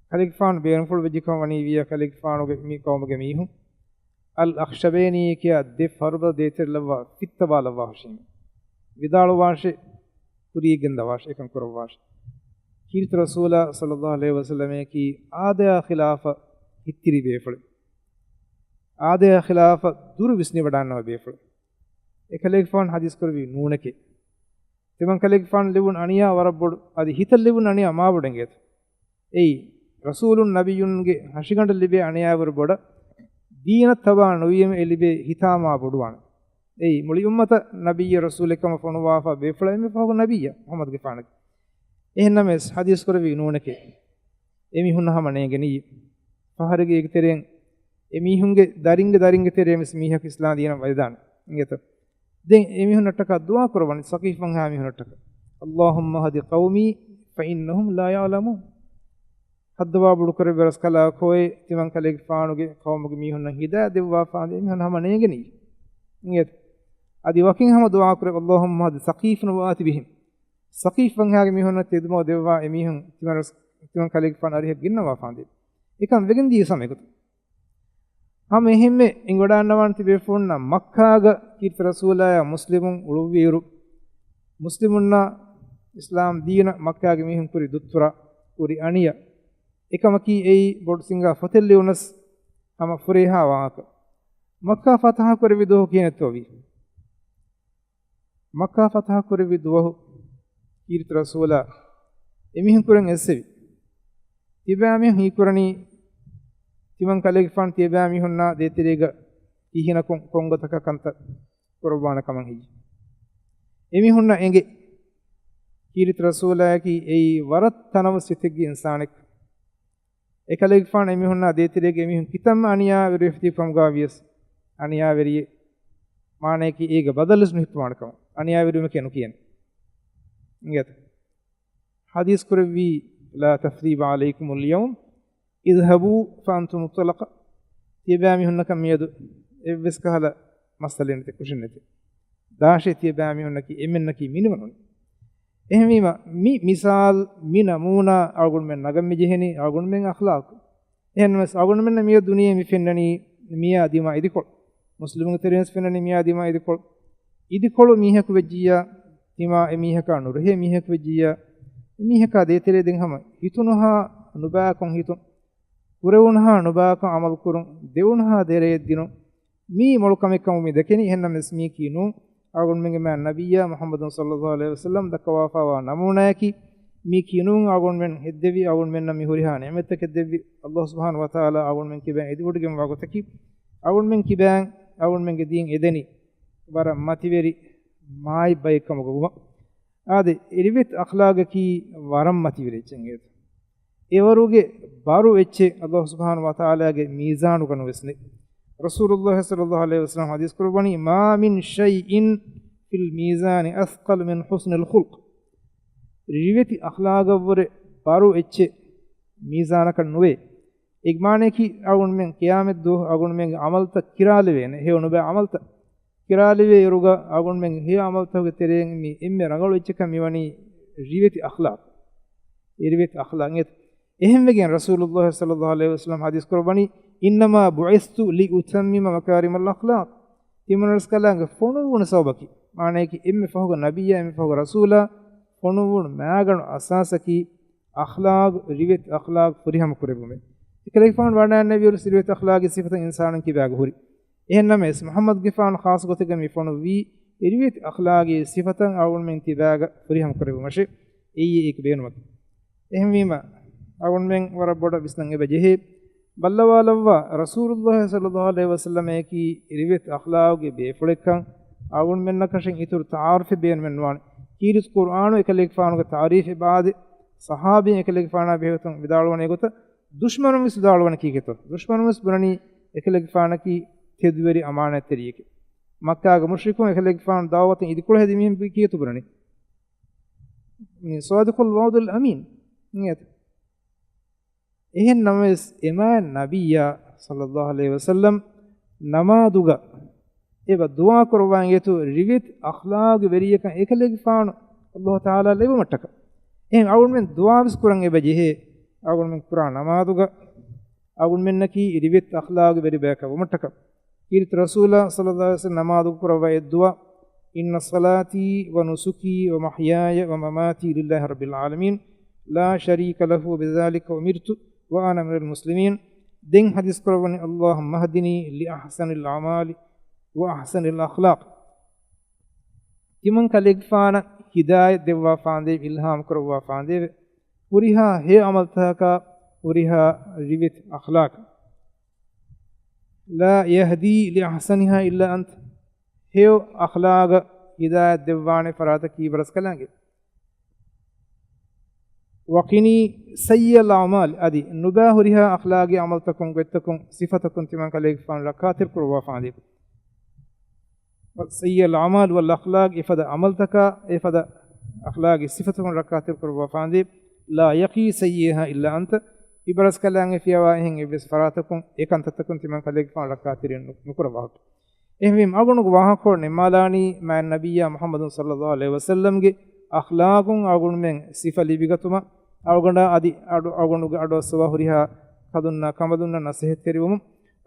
ކަލޭގެފާނު ބޭނުންފުޅު ވެއްޖެކަމަށް ވަނީ ވިއްޔާ ކަލޭގެފާނުގެ މި ޤައުމުގެ މީހުން އަލް އަޚްޝަބައިނީ ކިޔާ ދެ ފަރުބަ ދޭތެރެ ލައްވާ ފިއްތަވާލައްވާ ހުށީމެ ވިދާޅުވާށޭ، ކުރިޔަށް ގެންދަވާށޭ، އެކަން ކުރައްވާށޭ. ކީރިތި ރަސޫލާ ޞައްލައްލާހު ޢަލައިހި ވަސައްލަމަކީ އާދަޔާ ޚިލާފަށް ހިތްތިރި ބޭފުޅެއް. އާދަޔާ ޚިލާފަށް ދުރު ވިސްނިވަޑާންނަވާ ބޭފުޅެއް. އެކަލޭގެފާނު ޙަދީޘް ކުރެއްވީ ނޫނެކޭ. ތިމަން ކަލޭގެފާނު ލިބުނު އަނިޔާ ވަރަށް ބޮޑު، އަދި ހިތަށް ލިބުނު އަނިޔާ މާބޮޑެއް އިނގޭތޯ. އެއީ، ރަސޫލުން ނަބިއްޔުންގެ ހަށިގަނޑަށް ލިބޭ އަނިޔާވަރު ބޮޑަށް ދީނަށް ތަބާ ނުވީމަ އެ ލިބޭ ހިތާމާ ބޮޑުވާނެ. އެއީ، މުޅި އުއްމަތަށް ނަބިއްޔެއް ރަސޫލެއް ކަމަށް ފޮނުވާފަ ބޭފުޅާ އެންމެ ފަހުގަ ނަބިއްޔާ މުޙައްމަދުގެފާނަކީ. އެހެންނަމަވެސް ޙަދީޘް ކުރެއްވީ ނޫނެކޭ. އެމީހުންނަށް ހަމަ ނޭނގެނީ. ފަހަރެއްގެ އޭގެ ތެރެއިން އެމީހުންގެ ދަރިންގެ ދަރިންގެ ތެރެއިން ވެސް މީހަކު އިސްލާމް ދީނަށް ވަދެދާނެ. އިނގޭތަ؟ ދެން އެމީހުންނަށްޓަކާ ދުޢާ ކުރައްވަނީ ސަޤީފް ވަންހާ މީހުންނަށްޓަކާ. اللهم اهد قومي فإنهم لا يعلمون. ހައްދަވާ ބޮޑު ކުރެއްވި ރަސްކަލާކޯއޭ، ތިމަން ކަލޭގެފާނުގެ ޤައުމުގެ މީހުންނަށް ހިދާޔަތް ދެއްވާފާނދޭ އެމީހުން ހަމަ ނޭނގެނީ. އިނގޭތަ؟ އަދި ވަކިން ހަމަ ދުޢާ ކުރޭ، اللهم اهد ثقيفا وآت بهم. ސަޤީފް ވަންހާގެ މީހުންނަށް ތެދުމަގު ދެއްވާ އެމީހުން ތިމަން ރަސް-، ތިމަން ކަލޭގެފާނު އަރިހަށް ގެންނަވާފާނދޭ. އެކަން ވެގެން ދިޔަސް ހަމަ އެގޮތަށް. ހަމަ އެހެންމެ އެނގިވަޑާންނަވާނެތީ ބޭފުޅުންނަށް މައްކާގަ ކީރިތި ރަސޫލާޔާ މުސްލިމުން އުޅުއްވިއިރު، މުސްލިމުންނާ އިސްލާމް ދީނަށް މައްކާގެ މީހުން ކުރި ދުއްތުރާ ކުރި އަނިޔަ އެކަމަކީ އެއީ ބޮޑު ސިނގާ ފޮތެއް ލިޔުނަސް ހަމަ ފުރޭހާ ވާހަކަ. މައްކާ ފަތަޙަ ކުރެއްވި ދުވަހު ކިހިނެއްތޯ ވީ؟ މައްކާ ފަތަޙަ ކުރެއްވި ދުވަހު ކީރިތި ރަސޫލާ އެމީހުން ކުރެން އެއްސެވި. ތިޔަބައިމީހުން ހީކުރަނީ ތިމަން ކަލޭގެފާނު ތިޔަބައިމީހުންނާ ދޭތެރޭގަ ކިހިނަކުން ކޮންގޮތަކަށް ކަންތައް ކުރައްވާނެ ކަމަށް ހެއްޔެވެ؟ އެމީހުންނަށް އެނގޭ ކީރިތި ރަސޫލާއަކީ އެއީ ވަރަށް ތަނަވަސް ހިތެއްގެ އިންސާނެއް. އެކަލޭގެފާނު އެމީހުންނާ ދޭތެރޭގަ އެމީހުން ކިތަންމެ އަނިޔާވެރިވެފަ ތިބި ކަމުގަ ވިޔަސް، އަނިޔާވެރިއެއް މާނަޔަކީ އޭގެ ބަދަލުވެސް ނުހިއްޕުވާނެ ކަމަށް. އަނިޔާވެރިވުމެކޭ ނުކިޔަނީ. އިނގޭތަ؟ ޙަދީޘް ކުރެއްވީ، لا تثريب عليكم اليوم، اذهبوا فأنتم الطلقاء. ތިޔަބައިމީހުންނަކަށް މިއަދު އެއްވެސް ކަހަލަ މައްސަލައެއް ނެތެ، ކުށެއް ނެތެ. ދާށޭ ތިޔަބައިމީހުންނަކީ އެންމެންނަކީ މިނިވަނުން. އެހެންވީމަ، މި މިސާލް، މި ނަމޫނާ އަޅުގަނޑުމެން ނަގަން މި ޖެހެނީ އަޅުގަނޑުމެން އަޚްލާޤު. އެހެންވެސް އަޅުގަނޑުމެންނަށް މިއަދު ދުނިޔެ މި ފެންނަނީ މިޔާ ދިމާ އިދިކޮޅު. މުސްލިމުންގެ ތެރެއިން ފެންނަނީ މިޔާ ދިމާ އިދިކޮޅު. އިދިކޮޅު މީހަކު ވެއްޖިއްޔާ، ތިމާ އެ މީހަކާ ނުރެހޭ މީހަކު ވެއްޖިއްޔާ، އެ މީހަކާ ދޭތެރޭ ދެން ހަމަ ހިތުނުހާ ނުބައިކޮން ހިތުން، ކުރެވުނުހާ ނުބައިކޮން އަމަލު ކުރުން، ދެވުނުހާ ދެރަޔަށް ދިނުން، މީ މޮޅު ކަމެއް ކަމުގަ މި ދެކެނީ. އެހެންނަމަވެސް މީކީ ނޫން އަޅުގަނޑުމެންގެ މާތް ނަބިއްޔާ މުޙައްމަދު ޞައްލައްލާހު ޢަލައިހި ވަސައްލަމް ދައްކަވާފައިވާ ނަމޫނާއަކީ. މީކީ ނޫން އަޅުގަނޑުމެން ހެއްދެވި، އަޅުގަނޑުމެންނަށް މި ހުރިހާ ނިޢުމަތްތަކެއް ދެއްވި އައްލާހު ސުބްޙާނަހު ވަތަޢާލާ އަޅުގަނޑުމެން ކިބައިން އެދިވޮޑިގެންވާ ގޮތަކީ، އަޅުގަނޑުމެން ކިބައިން އަޅުގަނޑުމެންގެ ދީން އެދެނީ ވަރަށް މަތިވެރި މާތް ބައެއް ކަމުގަ ވުމަށް. އާދެ، އެ ރިވެތި އަޚްލާގަކީ ވަރަށް މަތިވެރި އެއްޗެއް އެނގޭތަ؟ އެވަރުގެ ބަރު އެއްޗެއް އައްލާހު ސުބްޙާނަހު ވަތަޢާލާގެ މީޒާނުގަ ނުވެސް ނެތް. ރަސޫލުއްލާހި ޞައްލައްލާހު ޢަލައިހި ވަސައްލަމް ޙަދީޘް ކުރައްވަނީ، ما من شيء في الميزان أثقل من حسن الخلق. ރިވެތި އަޚްލާގަށްވުރެ ބަރު އެއްޗެއް މީޒާނަކަށް ނުވޭ. އޭގެ މާނަޔަކީ އަޅުގަނޑުމެން ޤިޔާމަތްދުވަހު އަޅުގަނޑުމެންގެ ޢަމަލުތައް ކިރާލެވޭނެ، ހެޔޮ ނުބައި ޢަމަލުތައް ކިރާލެވޭ އިރުގަ އަޅުގަނޑުމެން ހެޔޮ ޢަމަލުތަކުގެ ތެރެއިން މި އެންމެ ރަނގަޅު އެއްޗަކަށް މިވަނީ ރިވެތި އަޚްލާޤު. އެ ރިވެތި އަޚްލާޤު އެ އެހެންވެގެން ރަސޫލުއްލާހި ޞައްލައްލާހު ޢަލައިހި ވަސައްލަމް ޙަދީޘް ކުރައްވަނީ، إنما بعثت لأتمم مكارم الأخلاق. ތިމަން ރަސްކަލާނގެ ފޮނުއްވުނު ސަބަބަކީ، މާނަޔަކީ އެންމެ ފަހުގަ ނަބިއްޔާ، އެންމެ ފަހުގަ ރަސޫލާ ފޮނުއްވުނު މައިގަނޑު އަސާސަކީ، އަޚްލާޤު، ރިވެތި އަޚްލާޤު ފުރިހަމަ ކުރެއްވުމޭ. އެކަލޭގެފާނު ވަޑައިންނެވިއިރު ރިވެތި އަޚްލާޤީ ސިފަތައް އިންސާނުން ކިބާގަ ހުރި. އެހެންނަމަވެސް، މުޙައްމަދުގެފާނު ޚާއްޞަ ގޮތެއްގަ މި ފޮނުއްވީ، އެ ރިވެތި އަޚްލާޤީ ސިފަތައް އަޅުގަނޑުމެން ތިބާގަ ފުރިހަމަ ކުރެއްވުމަށޭ. އެއީ އޭގެ ބޭނުމަކީ. އެހެންވީމަ، އަޅުގަނޑުމެން ވަރަށް ބޮޑަށް ވިސްނަން އެބަ ޖެހޭ. ބައްލަވާލައްވާ، ރަސޫލުﷲ ޞައްލަﷲ ޢަލައިހި ވަސައްލަމައަކީ ރިވެތި އަޚްލާގުގެ ބޭފުޅެއްކަން އަޅުގަނޑުމެންނަކަށެއް އިތުރު ތަޢާރުފެއް ބޭނުމެއްނުވާނެ. ކީރިތި ޤުރްއާނު އެކަލޭގެފާނުގެ ތަޢުރީފް އެބައާދޭ، ޞަޙާބީން އެކަލޭގެފާނާ ބެހޭގޮތުން ވިދާޅުވަނީ އެގޮތަށް، ދުޝްމަނުން ވެސް ވިދާޅުވަނީ ކީކޭތޯ؟ ދުޝްމަނުން ވެސް ބުނަނީ އެކަލޭގެފާނަކީ ތެދުވެރި އަމާނާތްތެރިއެކޭ. މައްކާގެ މުޝްރިކުން އެކަލޭގެފާނު ދަޢުވަތުން އިދިކޮޅު ހެދި މީހުން ކީކޭތޯ ބުނަނީ؟ މި ޞާދިޤުލް ވަޢުދުލް އަމީން. އިނގޭތަ؟ އެހެން ނަމަވެސް، އެމާތް ނަބިއްޔާ ޞައްލަﷲ ޢަލައިހި ވަސައްލަމް ނަމާދުގަ އެބަ ދުޢާ ކުރައްވާ އިނގޭތޯ ރިވެތި އަޚްލާގު ވެރިއެއްކަން އެކަލޭގެފާނު ﷲ ތަޢާލާ ލެއްވުމަށްޓަކަ. އެހެން އަޅުގަނޑުމެން ދުޢާ ވެސް ކުރަން އެބަ ޖެހޭ، އަޅުގަނޑުމެން ކުރާ ނަމާދުގަ އަޅުގަނޑުމެންނަކީ ރިވެތި އަޚްލާގު ވެރި ބަޔަކަށް ވުމަށްޓަކަ. ކީރިތި ރަސޫލާ ޞައްލަﷲ ޢަލައިހި ވަސައްލަމް ނަމާދު ކުރައްވާ އެއްދުޢާ، إن صلاتي ونسكي ومحياي ومماتي لله رب العالمين لا شريك له وبذلك أمرت وأنا من المسلمين. ދެން ޙަދީޘް ކުރައްވަނީ، اللهم اهدني لأحسن الأعمال وأحسن الأخلاق. ތިމަން ކަލޭގެފާނަށް ހިދާޔަތް ދެއްވާ ފާނދޭވެ، އިލްހާމް ކުރައްވާ ފާނދޭވެ، ހުރިހާ ހެޔޮ ޢަމަލުތަކަކާ ހުރިހާ ރިވެތި އަޚްލާޤަށް. لا يهدي لأحسنها إلا أنت. ހެޔޮ އަޚްލާގަށް ހިދާޔަތް ދެއްވާނެ ފަރާތަކީ އިބަރަސްކަލާނގެ. وقني سيئ الأعمال، އަދި ނުބައި ހުރިހާ އަޚްލާގީ ޢަމަލުތަކުން، ގޮތްތަކުން، ސިފަތަކުން ތިމަން ކަލޭގެފާނު ރައްކާތެރި ކުރައްވާ ފާނދޭ. سيئ الأعمال والأخلاق، އެފަދަ ޢަމަލުތަކާ، އެފަދަ އަޚްލާގީ ސިފަތަކުން ރައްކާތެރި ކުރައްވާ ފާނދޭ. لا يقي سيئها إلا أنت. އިބަރަސްކަލާނގެ ފިޔަވާ އެހެން އެއްވެސް ފަރާތަކުން އެ ކަންތައްތަކުން ތިމަން ކަލޭގެފާނު ރައްކާތެރި ނު-، ނުކުރައްވާ ހުއްޓު. އެހެންވީމަ، އަޅުގަނޑުގެ ވާހަކަކޮޅު ނިންމާލާނީ މާތް ނަބިއްޔާ މުޙައްމަދު ޞައްލަﷲ ޢަލައިހި ވަސައްލަމްގެ އަޚްލާޤުން އަޅުގަނޑުމެން ސިފަ ލިބިގަތުމަށް، އަޅުގަނޑާ އަދި އަޑު-، އަޅުގަނޑުގެ އަޑުއައްސަވާ ހުރިހާ ކަލުންނާ ކަނބަލުންނަށް ނަޞޭޙަތްތެރިވުމުން.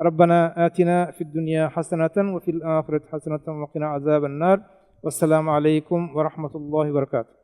ربنا آتنا في الدنيا حسنة وفي الآخرة حسنة وقنا عذاب النار. والسلام عليكم ورحمة الله وبركاته.